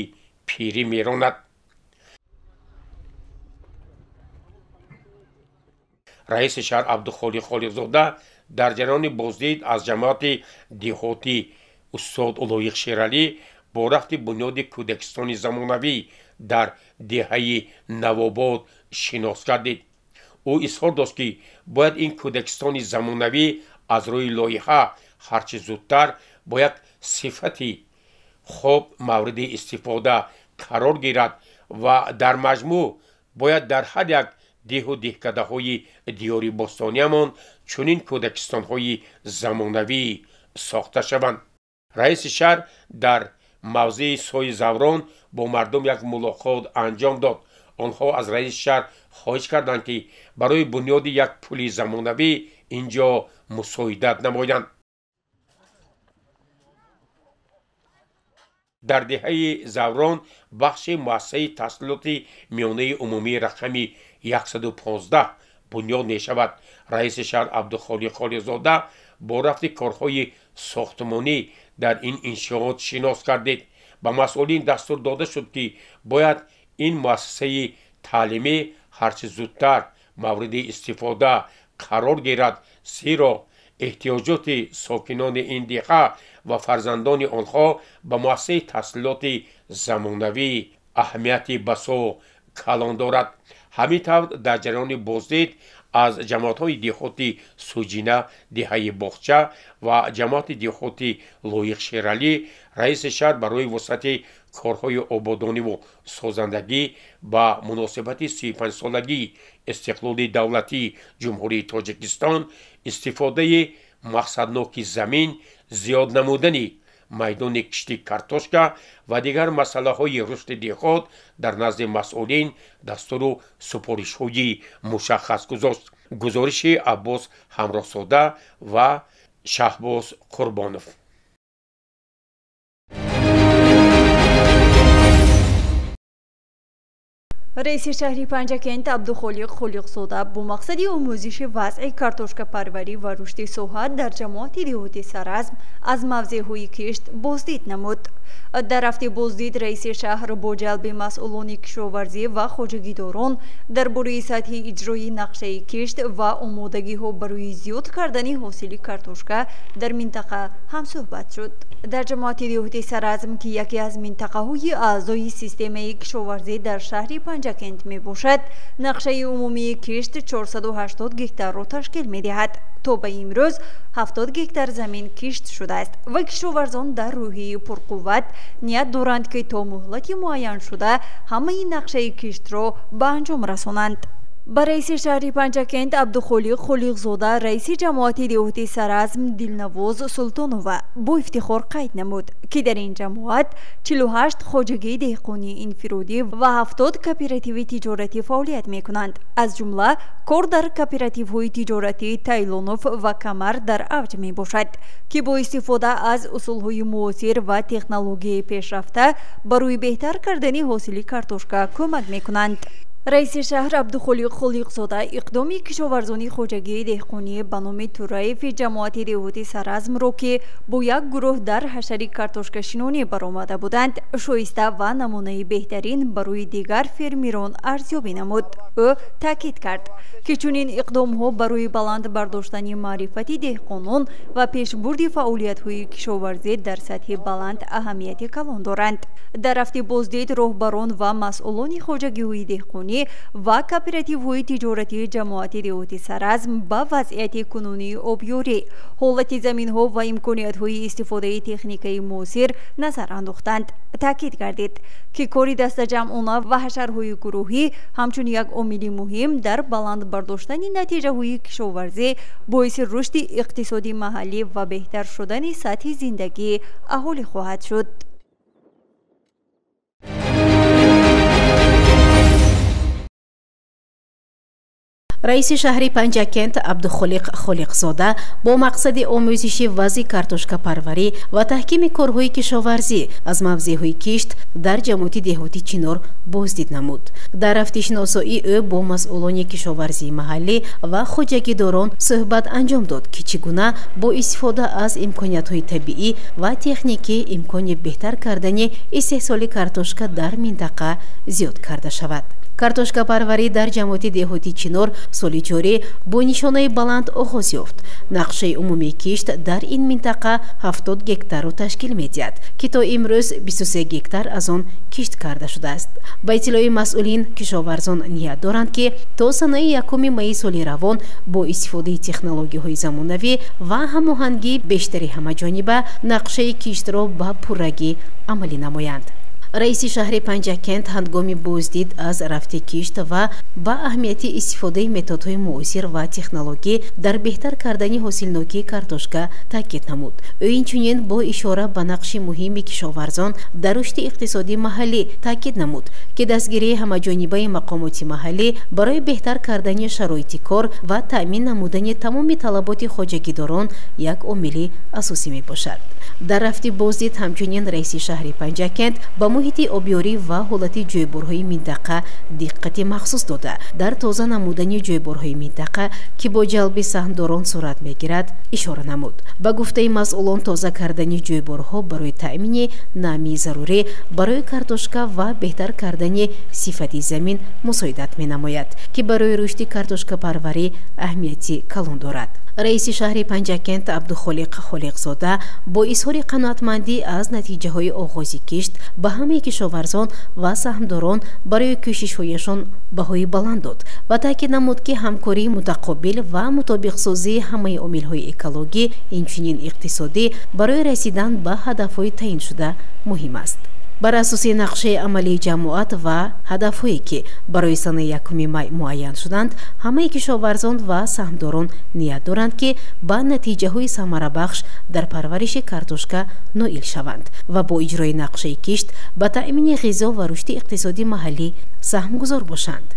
пирӣ меронад. Раиси шаҳр Абдухолиқ Холиқзода дар ҷараёни боздид аз ҷамоати деҳоти устод Лоиқ Шералӣ бо рафти бунёди кӯдакистони замонавӣ дар деҳаи Навобод шинос гардид. Ӯ изҳор дошт, ки бояд ин кӯдакистони замонавӣ аз рӯи лоиҳа ҳарчи зудтар бо як сифати хуб мавриди истифода қарор гирад ва дар маҷмӯъ бояд дар ҳар як деҳу деҳкадаҳои диёри бостониямон чунин кӯдакистонҳои замонавӣ сохта шаванд. Раиси шаҳр дар мавзеи Сои Заврон бо мардум як мулоқот анҷом дод. Онҳо аз раиси шаҳр хоҳиш карданд, ки барои бунёди як пули замонавӣ ин ҷо мусоидат намоянд. Дар деҳаи Заврон бахши муассисаи таҳсилоти миёнаи умумии рақами 115 бунёд мешавад. Раиси шаҳр Абдухолиқ Холиқзода бо рафти корҳои сохтмонӣ дар ин иншоот шинос гардид. Ба масъулин дастур дода шуд, ки бояд ин муассисаи таълимӣ ҳарчи зудтар мавриди истифода қарор гирад, зеро эҳтиёҷоти сокинони ин деҳа ва фарзандони онҳо ба муассисаи таҳсилоти замонавӣ аҳамияти басо калон дорад. Ҳамин тавр дар ҷараёни боздид аз ҷамоатҳои деҳоти Суҷина, деҳаи Боғча ва ҷамоати деҳоти Лоиқ Шералӣ раиси шаҳр барои вусъати корҳои ободониву созандагӣ ба муносибати 35-солагии истиқлоли давлатии Ҷумҳурии Тоҷикистон, истифодаи мақсадноки замин, зиёд намудани майдони кишти картошка ва дигар масъалаҳои рушди деҳот дар назди масъулин дастуру супоришҳои мушаххас гузошт. Гузориши Аббос Ҳамроҳзода ва Шаҳбоз Қурбонов. Раиси шаҳри Панҷакент Абдухолиқ Холиқзода бо мақсади омӯзиши вазъи картошкапарварӣ ва рушди соҳа дар ҷамоати деҳоти Саразм аз мавзеъҳои кишт боздид намуд. Дар рафти боздид раиси шаҳр бо ҷалби масъулони кишоварзӣ ва хоҷагидорон дар бораи сатҳи иҷрои нақшаи кишт ва омодагиҳо барои зиёд кардани ҳосили картошка дар минтақа ҳамсӯҳбат шуд. Дар ҷамоати деҳоти Саразм, ки яке аз минтақаҳои аъзои системаи кишоварзӣ дар шаҳри Панҷакент мебошад, нақшаи умумии кишт 480 гектарро ташкил медиҳад. То ба имрӯз 70 гектар замин кишт шудааст ва кишоварзон дар рӯҳияи пурқувват ният доранд, ки то муҳлати муайяншуда ҳамаи нақшаи киштро ба анҷом расонанд. Ба раиси шаҳри Панҷакент Абдухолиқ Холиқзода раиси ҷамоати деҳоти Саразм Дилнавоз Султонова бо ифтихор қайд намуд, ки дар ин ҷамоат 48 хоҷагии деҳқонии инфиродӣ ва 70 кооперативи тиҷоратӣ фаъолият мекунанд. Аз ҷумла кор дар кооперативҳои тиҷоратии Тайлонов ва Камар дар авҷ мебошад, ки бо истифода аз усулҳои муосир ва технологияи пешрафта барои беҳтар кардани ҳосили картошка кӯмак мекунанд. Раиси шаҳр Абдухолиқ Холиқзода иқдоми кишоварзони хоҷагии деҳқонӣ ба номи Тураеви ҷамоати деҳоти Саразмро, ки бо як гурӯҳ дар ҳашари картошкашинонӣ баромада буданд, шоиста ва намунаи беҳтарин барои дигар фермерон арзёбӣ намуд. Ӯ таъкид кард, ки чунин иқдомҳо барои баланд бардоштани маърифати деҳқонон ва пешбурди фаъолиятҳои кишоварзӣ дар сатҳи баланд аҳамияти калон доранд. Дар рафти боздид роҳбарон ва масъулони хоҷагиҳои деҳқонӣ ва кооперативҳои тиҷоратии ҷамоати деҳоти Саразм ба вазъияти кунунии обёрӣ, ҳолати заминҳо ва имкониятҳои истифодаи техникаи муосир назар андохтанд. Таъкид гардид, ки кори дастаҷамъона ва ҳашарҳои гурӯҳӣ ҳамчун як омили муҳим дар баланд бардоштани натиҷаҳои кишоварзӣ боиси рушди иқтисоди маҳаллӣ ва беҳтар шудани сатҳи зиндагии аҳолӣ хоҳад шуд. Раиси шаҳри Панҷакент Абдухолиқ Холиқзода бо мақсади омӯзиши вазъи картошкапарварӣ ва таҳкими корҳои кишоварзӣ аз мавзеъҳои кишт дар ҷамоати деҳоти Чинор боздид намуд. Дар рафти шиносоӣ ӯ бо масъулони кишоварзии маҳаллӣ ва хоҷагидорон суҳбат анҷом дод, ки чӣ гуна бо истифода аз имкониятҳои табиӣ ва техникӣ имкони беҳтар кардани истеҳсоли картошка дар минтақа зиёд карда шавад. Картошкапарварӣ дар ҷамоати деҳоти Чинор Соли ҷорӣ бо нишонаи баланд оғоз ёфт. Нақшаи умумии кишт дар ин минтақа 70 гектарро ташкил медиҳад, ки то имрӯз 23 гектар аз он кишт карда шудааст. Ба иттилои масъулин, кишоварзон ният доранд, ки то санаи 1 майи соли равон бо истифодаи технологияҳои замонавӣ ва ҳамоҳангии бештари ҳамаҷониба нақшаи киштро ба пуррагӣ амалӣ намоянд. Раиси шаҳри Панҷакент ҳангоми боздид аз рафти кишт ва ба аҳамияти истифодаи методҳои муосир ва технологӣ дар беҳтар кардани ҳосилнокии картошка таъкид намуд. Ӯ инчунин бо ишора ба нақши муҳими кишоварзон дар рушди иқтисодии маҳаллӣ таъкид намуд, ки дастгирии ҳамаҷонибаи мақомоти маҳаллӣ барои беҳтар кардани шароити кор ва таъмин намудани тамоми талаботи хоҷагидорон як омили асосӣ мебошад. Дар рафти боздид ҳамчунин раиси шаҳри Панҷакент ба муҳити обёрӣ ва ҳолати ҷойборҳои минтақа диққати махсус дода, дар тоза намудани ҷойборҳои минтақа, ки бо ҷалби саҳмдорон сурат мегирад, ишора намуд. Ба гуфтаи масъулон, тоза кардани ҷойборҳо барои таъмини намии зарурӣ барои картошка ва беҳтар кардани сифати замин мусоидат менамояд, ки барои рушди картошкапарварӣ аҳамияти калон дорад. Раиси шаҳри Панҷакент Абдухолиқ Холиқзода бо изҳори қаноатмандӣ аз натиҷаҳои оғози кишт ба ҳамаи кишоварзон ва саҳмдорон барои кӯшишҳояшон баҳои баланд дод ва таъкид намуд, ки ҳамкории мутақобил ва мутобиқсозии ҳамаи омилҳои экологӣ, инчунин иқтисодӣ барои расидан ба ҳадафҳои таъиншуда муҳим аст. Бар асоси нақшаи амалии ҷамоат ва ҳадафҳое, ки барои санаи 1 май муайян шуданд, ҳамаи кишоварзон ва саҳмдорон ният доранд, ки ба натиҷаҳои самарабахш дар парвариши картошка ноил шаванд ва бо иҷрои нақшаи кишт ба таъмини ғизо ва рушди иқтисоди маҳаллӣ саҳмгузор бошанд.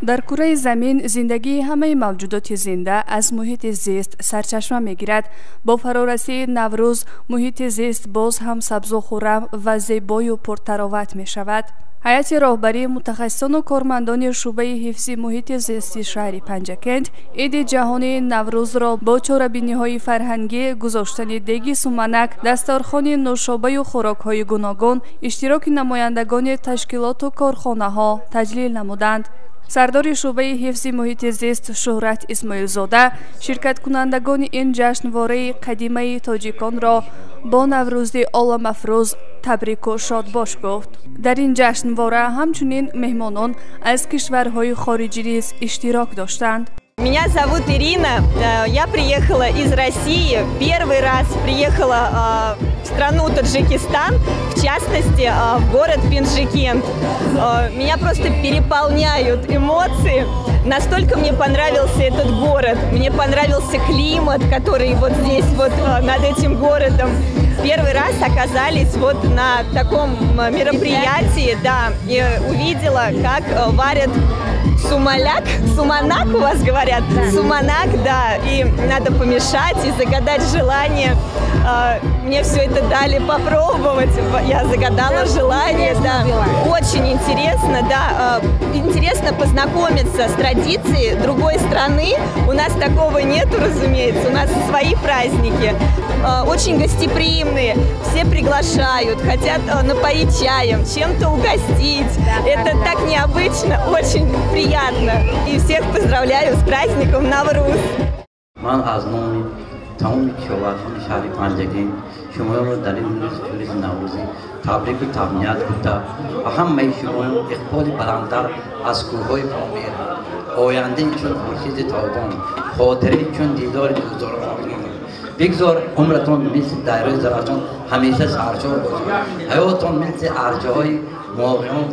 Дар кураи замин зиндагии ҳамаи мавҷудоти зинда аз муҳити зист сарчашма мегирад. Бо фарорасии Наврӯз муҳити зист боз ҳам сабзу хуррам ва зебою пуртароват мешавад. Ҳайати роҳбарии мутахассисону кормандони шӯъбаи ҳифзи муҳити зисти шаҳри Панҷакент иди ҷаҳонии Наврӯзро бо чорабиниҳои фарҳангӣ, гузоштани деги суманак, дасторхони нӯшобаю хӯрокҳои гуногун, иштироки намояндагони ташкилоту корхонаҳо таҷлил намуданд. Сардори шӯъбаи ҳифзи муҳити зист Шӯҳрат Исмоилзода ширкаткунандагони ин ҷашнвораи қадимаи тоҷиконро бо Наврӯзи оламафрӯз табрику шодбош гуфт. Дар ин ҷашнвора ҳамчунин меҳмонон аз кишварҳои хориҷӣ низ иштирок доштанд. Меня зовут Ирина, я приехала из России, первый раз приехала в страну Таджикистан, в частности, в город Пенджикент. Меня просто переполняют эмоции, настолько мне понравился этот город, мне понравился климат, который вот здесь вот над этим городом. Первый раз оказались вот на таком мероприятии, да, и увидела, как варят сумаляк, суманак у вас говорят, да. Суманак, да, и надо помешать и загадать желание. Мне все это дали попробовать, я загадала желание, да. Очень интересно, да, интересно познакомиться с традицией другой страны. У нас такого нету, разумеется, у нас свои праздники, очень гостеприимные, все приглашают, хотят напоить чаем, чем-то угостить. Это так необычно, очень приятно. И всех поздравляю с праздником Навруз. Ман аз номи тамоми кишоварзони шаҳри Панҷакент шуморо дар ин рӯзи Наврӯзӣ табрику таҳният гуфта ва ҳамаи шуморо иқболи баландтар аз кӯҳҳои Помир, ояндаи чун хуршиди тобон, хотираи чун дидори дӯстдорон орзумандам. Бигзор умратон мисли дарёи Зарафшон ҳамеша саршор бошад, ҳаётон мисли арҷаҳои моҳиён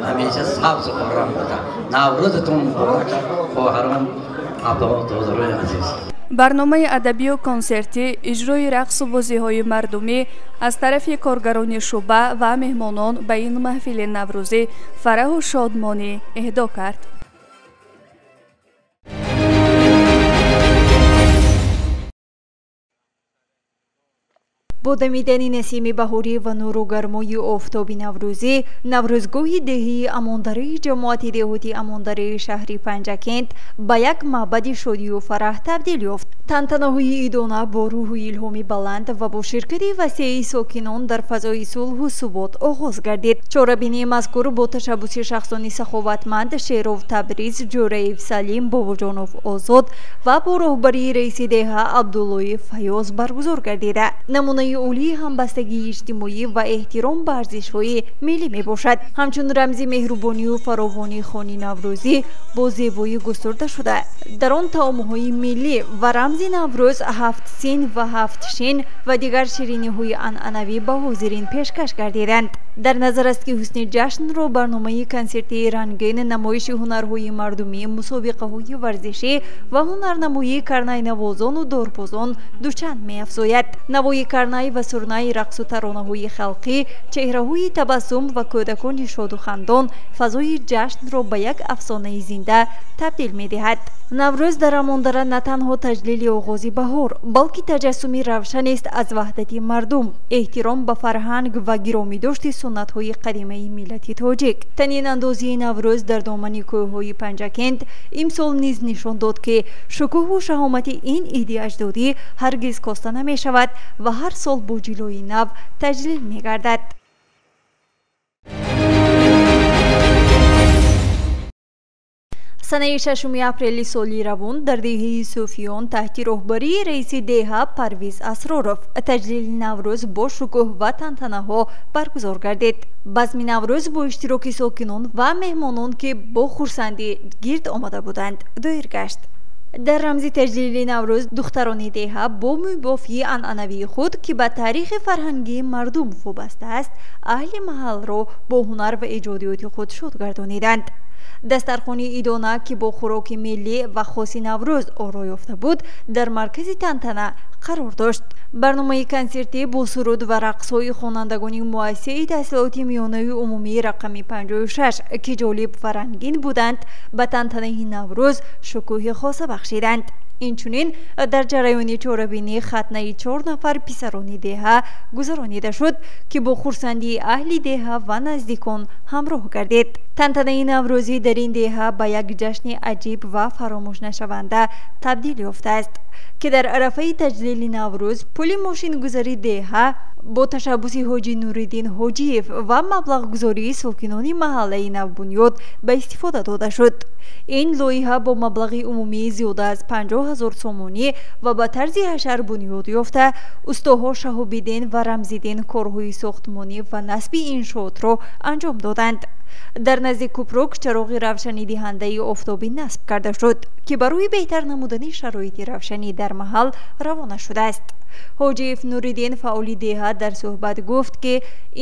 ҳамеша сабзу хуррам бошад. Наврӯзатон муборак, хоҳарон, абдодарони азиз. Барномаи адабию консертӣ, иҷрои рақсу бозиҳои мардумӣ аз тарафи коргарони шӯъба ва меҳмонон ба ин маҳфили наврӯзӣ фараҳу шодмонӣ эҳдо кард. Бо дамидани насими баҳорӣ ва нуру гармои офтоби наврӯзӣ, наврӯзгоҳи деҳии Амондараи ҷамоати деҳоти Амондараи шаҳри Панҷакент ба як маъбади шодию фараҳ табдил ёфт. Тантанаҳои идона бо рӯҳу илҳоми баланд ва бо ширкати васеи сокинон дар фазои сулҳу субот оғоз гардид. Чорабинии мазкур бо ташаббуси шахсони саховатманд Шеров Табриз, Ҷӯраев Салим, Бобоҷонов Озод ва бо роҳбарии раиси деҳа Абдуллоев Фаёз баргузор гардида, намунаи олии ҳамбастагии иҷтимоӣ ва эҳтиром ба арзишҳои миллӣ мебошад. Ҳамчун рамзи меҳрубонию фаровонии хони наврӯзӣ бо зебоӣ густурда шуда, дар он таомҳои миллӣ ва рамзи наврӯз, ҳафт син ва ҳафт шин ва дигар шириниҳои анъанавӣ ба ҳозирин пешкаш гардиданд. Дар назар аст, ки ҳусни ҷашнро барномаи консертии рангин, намоиши ҳунарҳои мардумӣ, мусобиқаҳои варзишӣ ва ҳунарнамоии карнайнавозону дорбозон дучанд меафзояд. Навои карнай ва сурнаи, рақсу таронаҳои халқӣ, чеҳраҳои табассум ва кӯдакони шоду хандон фазои ҷашнро ба як афсонаи зинда табдил медиҳад. Наврӯз дар Амондара на танҳо таҷлили оғози баҳор, балки таҷассуми равшанест аз ваҳдати мардум, эҳтиром ба фарҳанг ва гиромидошти суннатҳои қадимаи миллати тоҷик. Танинандозии Наврӯз дар домани кӯҳҳои Панҷакент имсол низ нишон дод, ки шукӯҳу шаҳомати ин иди аҷдодӣ ҳаргиз коста намешавад ва ҳар сол бо ҷилои нав таҷлил мегардад. Санаи 6 апрели соли равон дар деҳаи Суфиён таҳти роҳбарии раиси деҳа Парвиз Асроров таҷлили Наврӯз бо шукӯҳ ва тантанаҳо баргузор гардид. Базми Наврӯз бо иштироки сокинон ва меҳмонон, ки бо хурсандӣ гирд омада буданд, доир гашт. Дар рамзи таҷлили Наврӯз духтарони деҳа бо мӯйбофии анъанавии худ, ки ба таърихи фарҳангии мардум вобаста аст, аҳли маҳалро бо ҳунар ва эҷодиёти худ шод гардониданд. Дастархони идона, ки бо хӯроки миллӣ ва хоси Наврӯз оро ёфта буд, дар маркази тантана қарор дошт. Барномаи консертӣ бо суруд ва рақсҳои хонандагони муассисаи таҳсилоти миёнаи умумии рақами 56, ки ҷолиб ва рангин буданд, ба тантанаи Наврӯз шукӯҳи хоса бахшиданд. Инчунин дар ҷараёни чорабинӣ хатнаи 4 нафар писарони деҳа гузаронида шуд, ки бо хурсандии аҳли деҳа ва наздикон ҳамроҳ гардид. Тантанаи наврӯзӣ дар ин деҳа ба як ҷашни аҷиб ва фаромӯшнашаванда табдил ёфтааст, ки дар арафаи таҷлили Наврӯз пули мошингузари деҳа бо ташаббуси Ҳоҷи Нуриддин Ҳоҷиев ва маблағгузории сокинони маҳаллаи Навбунёд ба истифода дода шуд. Ин лоиҳа бо маблағи умумии зиёда аз 50 000 сомонӣ ва ба тарзи ҳашар бунёд ёфта, устоҳо Шаҳобиддин ва Рамзиддин корҳои сохтмонӣ ва насби иншоотро анҷом доданд. Дар назди кӯпрук чароғи равшанидиҳандаи офтобӣ насб карда шуд, ки барои беҳтар намудани шароити равшанӣ дар маҳал равона шудааст. Ҳоҷиев Нуриддин, фаъоли деҳа, дар суҳбат гуфт, ки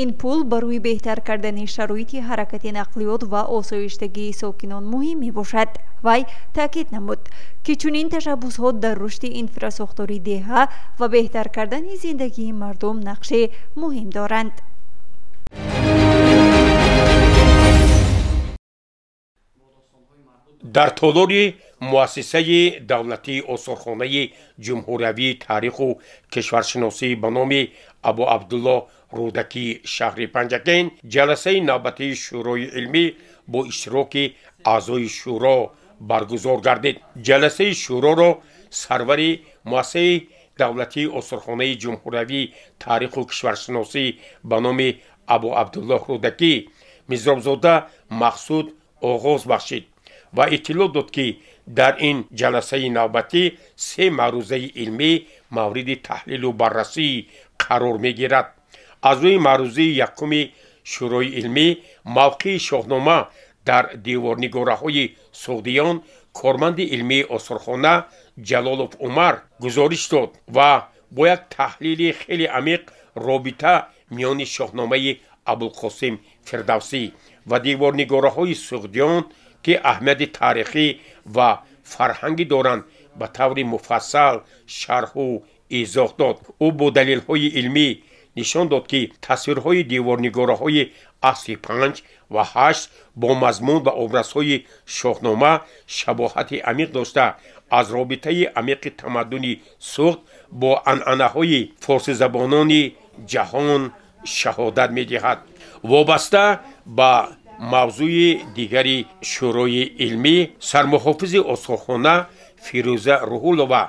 ин пул барои беҳтар кардани шароити ҳаракати нақлиёт ва осоиштагии сокинон муҳим мебошад. Вай таъкид намуд, ки чунин ташаббусҳо дар рушди инфрасохтори деҳа ва беҳтар кардани зиндагии мардум нақши муҳим доранд. Дар толори муассисаи давлатии осорхонаи ҷумҳуриявии таъриху кишваршиносӣ ба номи Абу Абдулло Рӯдакии шаҳри Панҷакент ҷаласаи навбатии шӯрои илмӣ бо иштироки аъзои шӯро баргузор гардид. Ҷаласаи шӯроро сарвари муассисаи давлатии осорхонаи ҷумҳуриявии таъриху кишваршиносӣ ба номи Абу Абдуллоҳ Рӯдакӣ Мизробзода Мақсуд оғоз бахшид ва иттилоъ дод, ки дар ин ҷаласаи навбатӣ се маърузаи илмӣ мавриди таҳлилу баррасӣ қарор мегирад. Аз рӯи маърузаи якуми шӯрои илмӣ, мавқеи Шоҳнома дар деворнигораҳои суғдиён, корманди илмии осорхона Ҷалолов Умар гузориш дод ва бо як таҳлили хеле амиқ робита миёни Шоҳномаи Абулқосим Фирдавсӣ ва деворнигораҳои суғдиён, ки аҳамияти таърихӣ ва фарҳангӣ доранд, ба таври муфассал шарҳу изоҳ дод. Ӯ бо далелҳои илмӣ нишон дод, ки тасвирҳои деворнигораҳои асри 5 ва 8 бо мазмун ва образҳои Шоҳнома шабоҳати амиқ дошта, аз робитаи амиқи тамаддуни Суғд Бо анъанаҳои форсизабонони ҷаҳон шаҳодат медиҳад. Вобаста ба мавзӯи дигари шӯрои илмӣ, сармуҳофизи осорхона Фирӯза Рӯҳуллова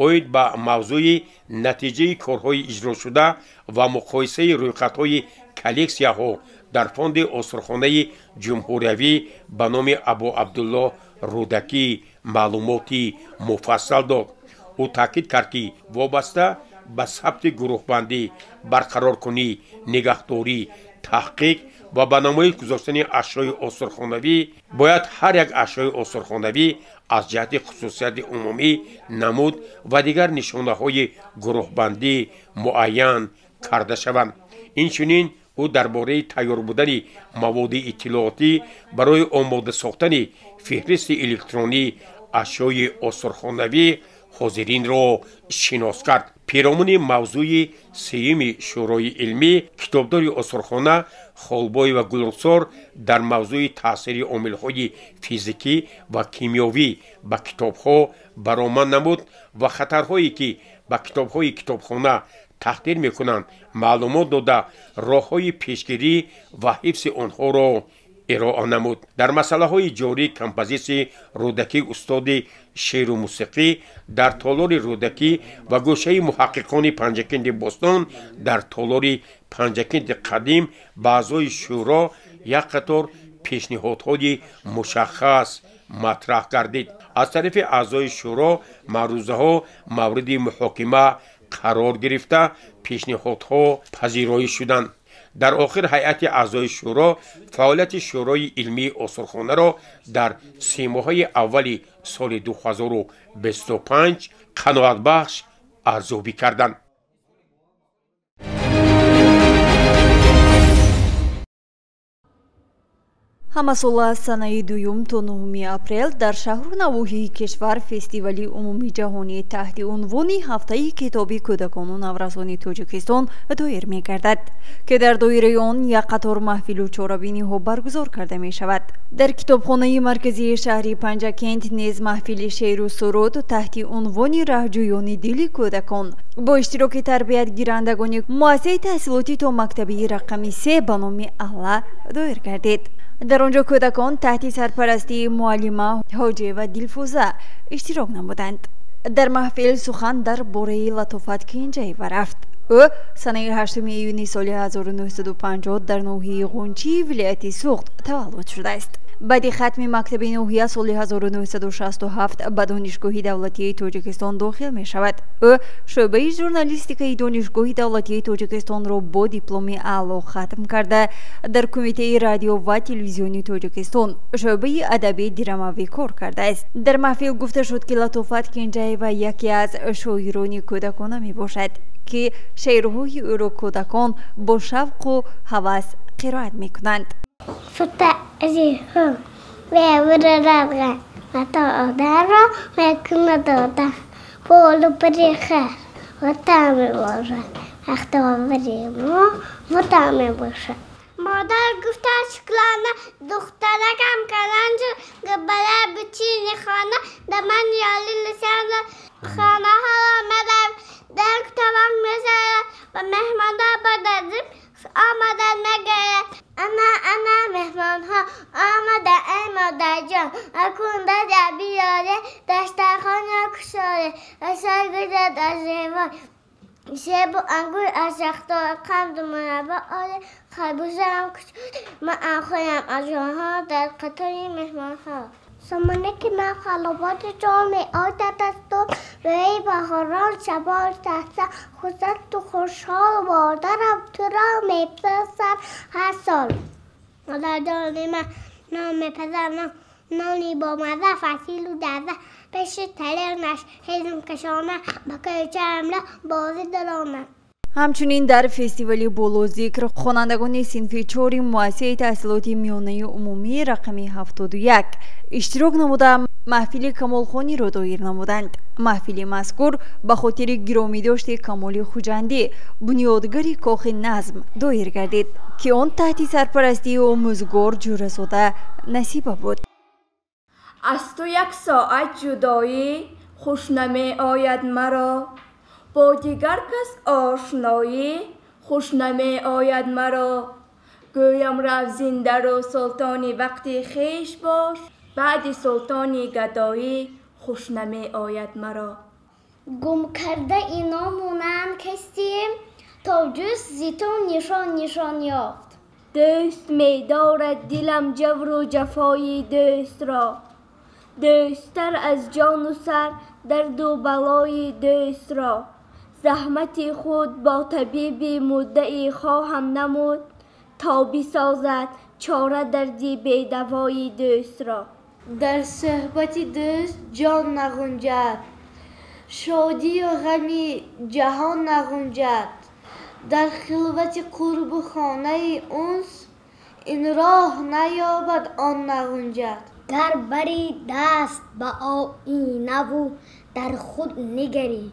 оид ба мавзӯи натиҷаи корҳои иҷрошуда ва муқоисаи рӯйхатҳои коллексияҳо дар фонди осорхонаи ҷумҳуриявӣ ба номи Абу Абдулло Рӯдакӣ маълумоти муфассал дод. Ӯ таъкид кард, ки вобаста ба сабти гурӯҳбандӣ, барқароркунӣ, нигаҳдорӣ, таҳқиқ ва ба намоиш гузоштани ашёи осорхонавӣ бояд ҳар як ашёи осорхонавӣ аз ҷиҳати хусусияти умумӣ, намуд ва дигар нишонаҳои гурӯҳбандӣ муайян карда шаванд. Инчунин ӯ дар бораи тайёр будани маводи иттилоотӣ барои омода сохтани феҳристи электронӣ ашёи осорхонавӣ ҳозиринро шинос кард. Пиромуни мавзӯи сеюми шӯрои илмӣ, китобдори осорхона Холбоева Гулрухсор дар мавзӯи таъсири омилҳои физикӣ ва кимиёвӣ ба китобҳо баромад намуд ва хатарҳое, ки ба китобҳои китобхона таҳдид мекунанд, маълумот дода, роҳҳои пешгирӣ ва ҳифзи онҳоро ироа намуд. Дар масъалаҳои ҷории композитсияи Рӯдакӣ, устоди шеъру мусиқӣ дар толори Рӯдакӣ ва гӯшаи муҳаққиқони Панҷакенди бостон дар толори Панҷакенди қадим ба аъзои шӯро як қатор пешниҳодҳои мушаххас матраҳ гардид. Аз тарафи аъзои шӯро маърузаҳо мавриди муҳокима қарор гирифта, пешниҳодҳо пазироӣ шуданд. Дар охир ҳайати аъзои шӯро фаъолияти шӯрои илмии осорхонаро дар 3 моҳаи аввали соли 2025 қаноатбахш арзёбӣ карданд. Ҳамасола аз санаи 2 то 9 апрел дар шаҳру навоҳии кишвар фестивали умумиҷаҳонӣ таҳти унвони Ҳафтаи китоби кӯдакону наврасони Тоҷикистон доир мегардад, ки дар доираи он як қатор маҳфилу чорабиниҳо баргузор карда мешавад. Дар китобхонаи марказии шаҳри Панҷакент низ маҳфили шеъру суруд таҳти унвони Раҳҷӯёни дили кӯдакон бо иштироки тарбиятгирандагони муассисаи таҳсилоти томактабии рақами 3 ба номи Алла доир гардид. Дар он ҷо кӯдакон таҳти сарпарастии муаллима Ҳоҷиева Дилфуза иштирок намуданд. Дар маҳфил сухан дар бораи Латофат Кенҷаева рафт. Ӯ санаи 8 июни соли 1950 дар ноҳияи Ғунчии вилояти Суғд таваллуд шудааст. Баъди хатми мактаби ноҳия соли 1967 ба Донишгоҳи давлатии Тоҷикистон дохил мешавад. Ӯ шӯъбаи журналистикаи Донишгоҳи давлатии Тоҷикистонро бо дипломи аъло хатм карда, дар Кумитаи радио ва телевизиони Тоҷикистон, шӯъбаи адабӣ драмавӣ кор кардааст. Дар маҳфил гуфта шуд, ки Латофат Кенҷаева яке аз шоирони кӯдакона мебошад, ки шеърҳои ӯро кӯдакон бо шавқу ҳавас қироат мекунанд. Одарро мекунад дода, болу пари хар ватан мебошад, бахтовари мо ватан мебошад. Модар гуфта шуклона, духтаракам калон шуд, бала бичини хона, да ман ёли лисана хонаҳоро мерав, дар китобам мезарад ва меҳмонҳо бадазим омадан мегӯяд. Ана, ана меҳмонҳо омада, эй модарҷон, акун дада биёре, дастархонро кушоре, асал гузад аз ревой, себу ангур аз яхдор, қанду мураббо оре, харбузаам кушоре, ман хӯрам аз онҳо дар қатори меҳмонҳо. Сомонаки ман халоботи ҷон меояд аз ту, рӯи баҳорон шабон таҳса хусату хушҳол, модарам туро мепурсад ҳар сол. Модарҷони ман нон мепазад, нони бомазза, фасилу даза, пеши талиғнаш ҳезум кашона, ба кӯча ҳамла бозӣ дарона. Ҳамчунин дар фестивали болозикр хонандагони синфи чори муассисаи таҳсилоти миёнаи умумии рақами 71 иштирок намуда, маҳфили камолхониро доир намуданд. Маҳфили мазкур ба хотири гиромидошти Камоли Хуҷандӣ, бунёдгари Кохи назм, доир гардид, ки он таҳти сарпарастии омӯзгор Ҷӯразода Насиба буд. Аз ту як соат ҷудоӣ хуш намеояд маро. Бо дигар кас ошноӣ хуш намеояд маро. Гӯям рав зиндару султони вақти хеш бош, баъди султони гадоӣ хуш намеояд маро. Гум карда ино монанд кастем, то ҷуз зи ту нишон нишон ёфт. Дӯст медорад дилам ҷавру ҷафои дӯстро, дӯсттар аз ҷону сар дарду балои дӯстро. Заҳмати худ бо табиби муддаӣ хоҳам намуд, то бисозад чора дарди бедавои дӯстро. Дар суҳбати дӯст ҷон нағунҷад, шодию ғами ҷаҳон нағунҷад. Дар хилвати қурбу хонаи унс, ин роҳ наёбад он нағунҷад. Гар бари даст ба оинаву дар худ нигарӣ,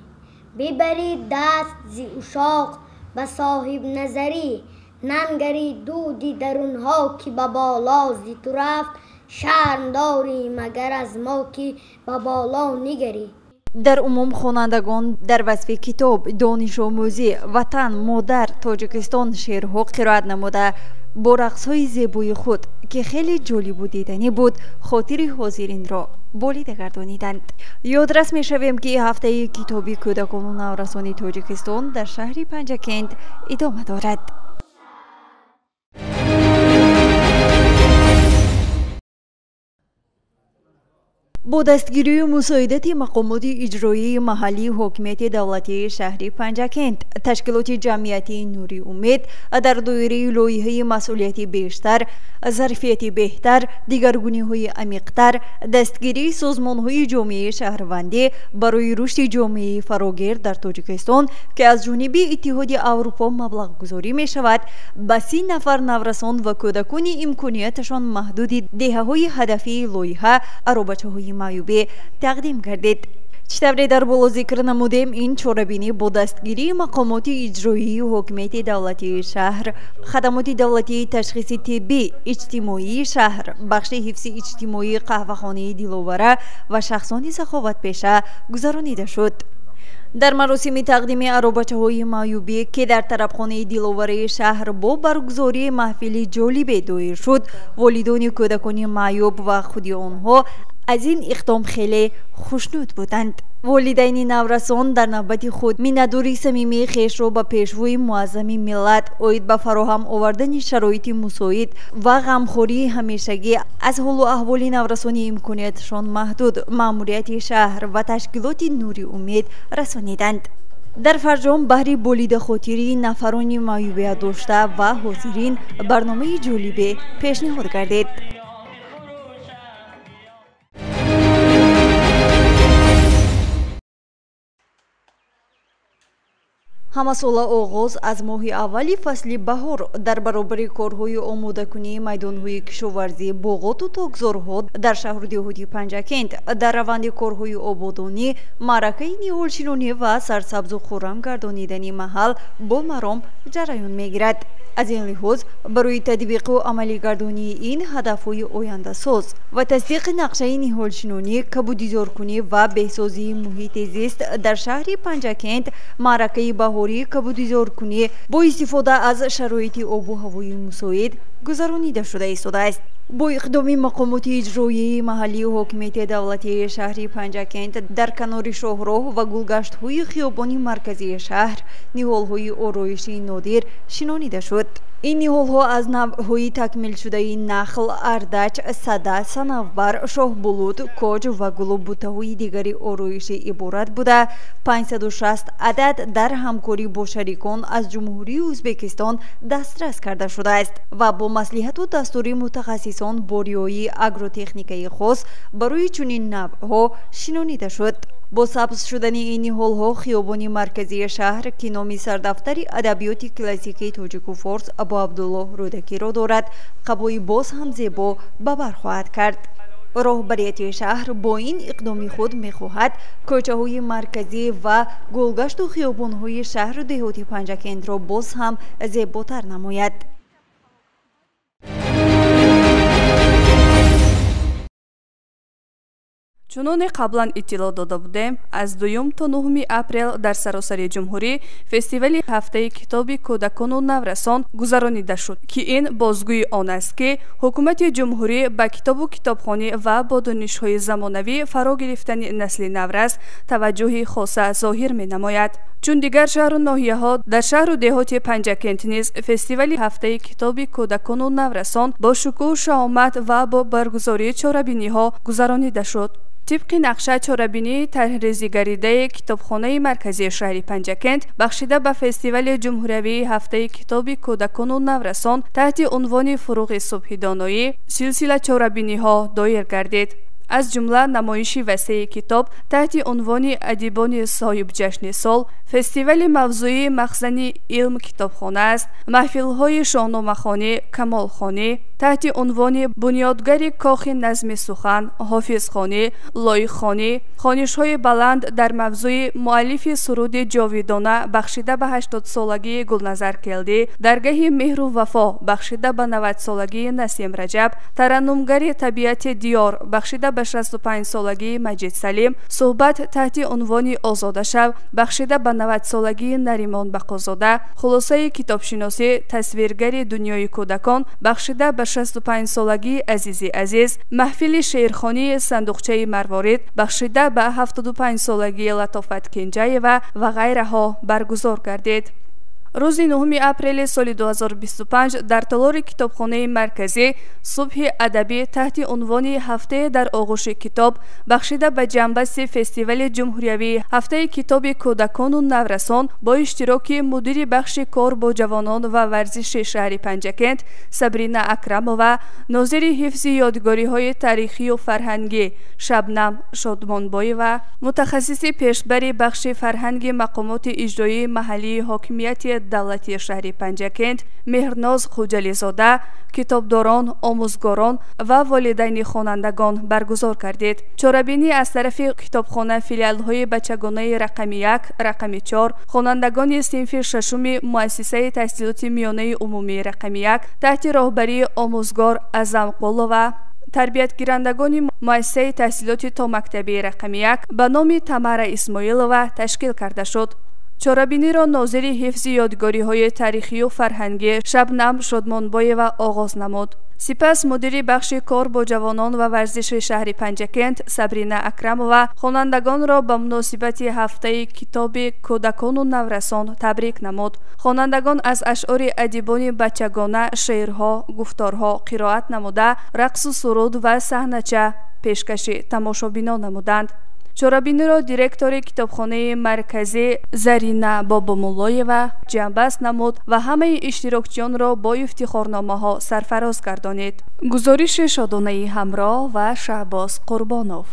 бибарӣ даст зи ушоқ ба соҳибназарӣ. Нангарӣ дуди дарунҳо ки ба боло зи ту рафт, шарм дорӣ магар аз мо ки ба боло нигарӣ. Дар умум хонандагон дар васфи китоб, донишомӯзӣ, ватан, модар, Тоҷикистон шеърҳо қироат намуда, бо рақсҳои зебои худ, ки хеле ҷолибу диданӣ буд, хотири ҳозиринро болида гардониданд. Ёдрас мешавем, ки ҳафтаи китоби кӯдакону наврасони Тоҷикистон дар шаҳри Панҷакент идома дорад. Бо дастгирию мусоидати мақомоти иҷроии маҳаллии ҳокимияти давлатии шаҳри Панҷакент, ташкилоти ҷамъиятии Нури Умед дар доираи лоиҳаи масъулияти бештар, зарфияти беҳтар, дигаргуниҳои амиқтар, дастгирии созмонҳои ҷомеаи шаҳрвандӣ барои рушди ҷомеаи фарогир дар Тоҷикистон, ки аз ҷониби Иттиҳоди Аврупо маблағгузорӣ мешавад, ба 30 нафар наврасон ва кӯдакони имконияташон маҳдуди деҳаҳои ҳадафии лоиҳа аробачаҳои маъюбӣ тақдим гардид. Чӣ тавре дар боло зикр намудем, ин чорабинӣ бо дастгирии мақомоти иҷроии ҳокимияти давлатии шаҳр, хадамоти давлатии ташхиси тиббӣ иҷтимоии шаҳр, бахши ҳифзи иҷтимоии қаҳвахонаи Диловара ва шахсони саховатпеша гузаронида шуд. Дар маросими тақдими аробачаҳои маъюбӣ, ки дар тарабхонаи Диловараи шаҳр бо баргузории маҳфили ҷолибе доир шуд, волидони кӯдакони маъюб ва худи онҳо аз ин иқдом хеле хушнуд буданд. Волидайни наврасон дар навбати худ миннатдории самимии хешро ба пешвои муаззами миллат оид ба фароҳам овардани шароити мусоид ва ғамхории ҳамешагӣ аз ҳолу аҳволи наврасони имконияташон маҳдуд, маъмурияти шаҳр ва ташкилоти Нури Умед расониданд. Дар фарҷом баҳри болидахотирии нафарони маъюбият дошта ва ҳозирин барномаи ҷолибе пешниҳод гардид. Ҳамасола оғоз аз моҳи аввали фасли баҳор дар баробари корҳои омодакунии майдонҳои кишоварзӣ, боғоту токзорҳо дар шаҳру деҳоти Панҷакент, дар раванди корҳои ободонӣ, маъракаи ниҳолшинонӣ ва сарсабзу хуррам гардонидани маҳал бо маром ҷараён мегирад. Аз ин лиҳоз барои татбиқу амалигардонии ин ҳадафҳои ояндасоз ва тасдиқи нақшаи ниҳолшинонӣ, кабудизоркунӣ ва беҳсозии муҳити зист дар шаҳри Панҷакент маъракаи баҳории кабудизоркунӣ бо истифода аз шароити обу ҳавои мусоид гузаронида шуда истодааст. Бо иқдоми мақомоти иҷроияи маҳаллии ҳокимияти давлатии шаҳри Панҷакент дар канори шоҳроҳ ва гулгаштҳои хиёбони марказии шаҳр ниҳолҳои ороишии нодир шинонида шуд. Ин ниҳолҳо аз навъҳои такмилшудаи нахл, ардач, сада, санавбар, шоҳбулут, коҷ ва гулу бутаҳои дигари ороишӣ иборат буда, 560 адад дар ҳамкорӣ бо шарикон аз Ҷумҳурии Ӯзбекистон дастрас карда шудааст ва бо маслиҳату дастури мутахассисон бо риояи агротехникаи хос барои чунин навъҳо шинонида шуд. Бо сабз шудани ин ниҳолҳо хиёбони марказии шаҳр, ки номи сардафтари адабиёти классикии тоҷику форс Абу Абдуллоҳ Рӯдакиро дорад, қабои боз ҳам зебо ба бар хоҳад кард. Роҳбарияти шаҳр бо ин иқдоми худ мехоҳад кӯчаҳои марказӣ ва гулгашту хиёбонҳои шаҳру деҳоти Панҷакентро боз ҳам зеботар намояд. Чуноне қаблан иттилоъ дода будем, аз 2 то 9 апрел дар саросари ҷумҳурӣ фестивали ҳафтаи китоби кӯдакону наврасон гузаронида шуд, ки ин бозгӯи он аст, ки ҳукумати ҷумҳурӣ ба китобу китобхонӣ ва бо донишҳои замонавӣ фаро гирифтани насли наврас таваҷҷӯҳи хоса зоҳир менамояд. Чун дигар шаҳру ноҳияҳо, дар шаҳру деҳоти Панҷакент низ фестивали ҳафтаи китоби кӯдакону наврасон бо шукӯҳу шаҳомат ва бо баргузории чорабиниҳо гузаронида шуд. Тибқи нақша, чорабинии тарҳрезигаридаи китобхонаи марказии шаҳри Панҷакент бахшида ба фестивали ҷумҳуриявии ҳафтаи китоби кӯдакону наврасон таҳти унвони «Фуруғи субҳи доноӣ» силсила чорабиниҳо доир гардид. Аз ҷумла намоиши васеи китоб таҳти унвони «Адибони соҳибҷашни сол», фестивали мавзӯии «Махзани илм китобхона аст», маҳфилҳои шоҳномахонӣ, камолхонӣ таҳти унвони «Бунёдгари кохи назми сухан», ҳофизхонӣ, лоиқхонӣ, хонишҳои баланд дар мавзӯи муаллифи суруди ҷовидона бахшида ба 80-солагии Гулназар Келдӣ, даргаҳи меҳру вафо бахшида ба 90-солагии Насим Раҷаб, тараннумгари табиати диёр бахшида ба 65-солагии Маҷид Салим, суҳбат таҳти унвони «Озода шав» бахшида ба 90-солагии Наримон Бақозода, хулосаи китобшиносӣ «Тасвиргари дунёи кӯдакон» бахшида ба 65-солагии Азизи Азиз, маҳфили шеърхонии «Сандуқчаи марворид» бахшида ба 75-солагии Латофат Кенҷаева ва ғайраҳо баргузор гардид. Рӯзи 9 апрели соли 2025 дар толори китобхонаи марказӣ субҳи адабӣ таҳти унвони «Ҳафтае дар оғӯши китоб» бахшида ба ҷанбасти фестивали ҷумҳуриявии ҳафтаи китоби кӯдакону наврасон бо иштироки мудири бахши кор бо ҷавонон ва варзиши шаҳри Панҷакент Сабрина Акрамова, нозири ҳифзи ёдгориҳои таърихию фарҳангӣ Шабнам Шодмонбоева, мутахассиси пешбари бахши фарҳанги мақомоти иҷроии маҳаллии ҳокимияти давлатии шаҳри Панҷакент Меҳрноз Хуҷализода, китобдорон, омӯзгорон ва волидайни хонандагон баргузор кардид. Чорабинӣ аз тарафи китобхона филиалҳои бачагонаи рақами 1, рақами 4, хонандагони синфи шашуми муассисаи таҳсилоти миёнаи умумии рақами 1 таҳти роҳбарии омӯзгор Азам Қулова, тарбиятгирандагони муассисаи таҳсилоти томактабии рақами 1 ба номи Тамара Исмоилова ташкил карда шуд. Чорабиниро нозири ҳифзи ёдгориҳои таърихию фарҳангӣ Шабнам Шодмонбоева оғоз намуд. Сипас мудири бахши кор бо ҷавонон ва варзиши шаҳри Панҷакент Сабрина Акрамова хонандагонро ба муносибати ҳафтаи китоби кӯдакону наврасон табрик намуд. Хонандагон аз ашъори адибони бачагона шеърҳо, гуфторҳо қироат намуда, рақсу суруд ва саҳнача пешкаши тамошобинон намуданд. Чорабиниро директори китобхонаи марказӣ Зарина Бобомуллоева ҷамъбаст намуд ва ҳамаи иштирокчиёнро бо ифтихорномаҳо сарфароз гардонид. Гузориши Шодонаи Ҳамроҳ ва Шаҳбоз Қурбонов.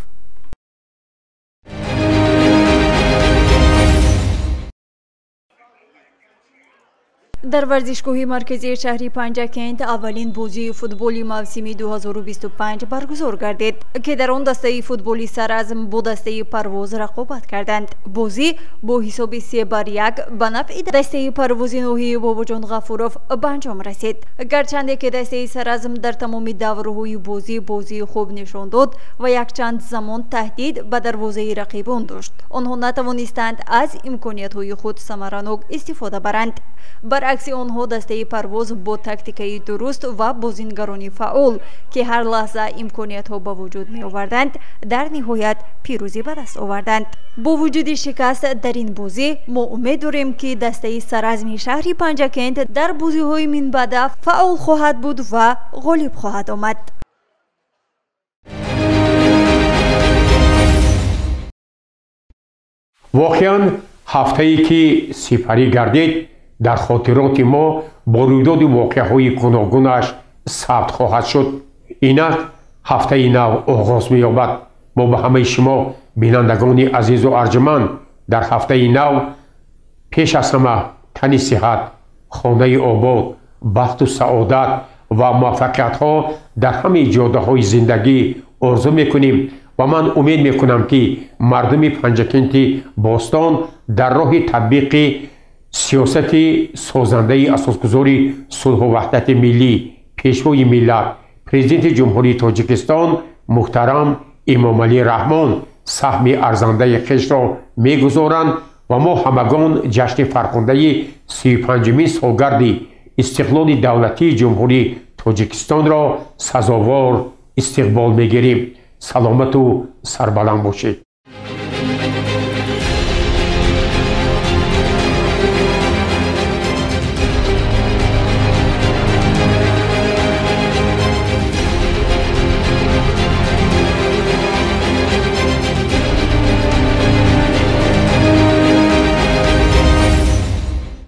Дар варзишгоҳи марказии шаҳри Панҷакент аввалин бозии футболи мавсими 2025 баргузор гардид, ки дар он дастаи футболи Саразм бо дастаи Парвоз рақобат карданд. Бозӣ бо ҳисоби 3-1 ба нафъи дастаи Парвози ноҳияи Бобоҷон Ғафуров ба анҷом расид. Гарчанде ки дастаи Саразм дар тамоми даврҳои бозӣ бозии хуб нишон дод ва якчанд замон таҳдид ба дарвозаи рақибон дошт, онҳо натавонистанд аз имкониятҳои худ самаранок истифода баранд. Баръакси онҳо дастаи Парвоз бо тактикаи дуруст ва бозингарони фаъол, ки ҳар лаҳза имкониятҳо ба вуҷуд меоварданд, дар ниҳоят пирӯзӣ ба даст оварданд. Бо вуҷуди шикаст дар ин бозӣ мо умед дорем, ки дастаи Саразми шаҳри Панҷакент дар бозиҳои минбаъда фаъол хоҳад буд ва ғолиб хоҳад омад. Воқеан ҳафтае ки сипарӣ гардид дар хотироти мо бо рӯйдоди воқеаҳои гуногунаш сабт хоҳад шуд. Инак ҳафтаи нав оғоз меёбад. Мо ба ҳамаи шумо бинандагони азизу арҷуманд дар ҳафтаи нав пеш аз ҳама тани сиҳат, хонаи обод, бахту саодат ва муваффақиятҳо дар ҳамаи ҷодаҳои зиндагӣ орзу мекунем ва ман умед мекунам, ки мардуми Панҷакенти бостон дар роҳи татбиқи сиёсати созандаи асосгузори сулҳу ваҳдати миллӣ, пешвои миллат, президенти Ҷумҳурии Тоҷикистон муҳтарам Эмомалӣ Раҳмон саҳми арзандаи хешро мегузоранд ва мо ҳамагон ҷашни фархундаи 35-умин солгарди истиқлоли давлатии Ҷумҳурии Тоҷикистонро сазовор истиқбол мегирем. Саломату сарбаланд бошед.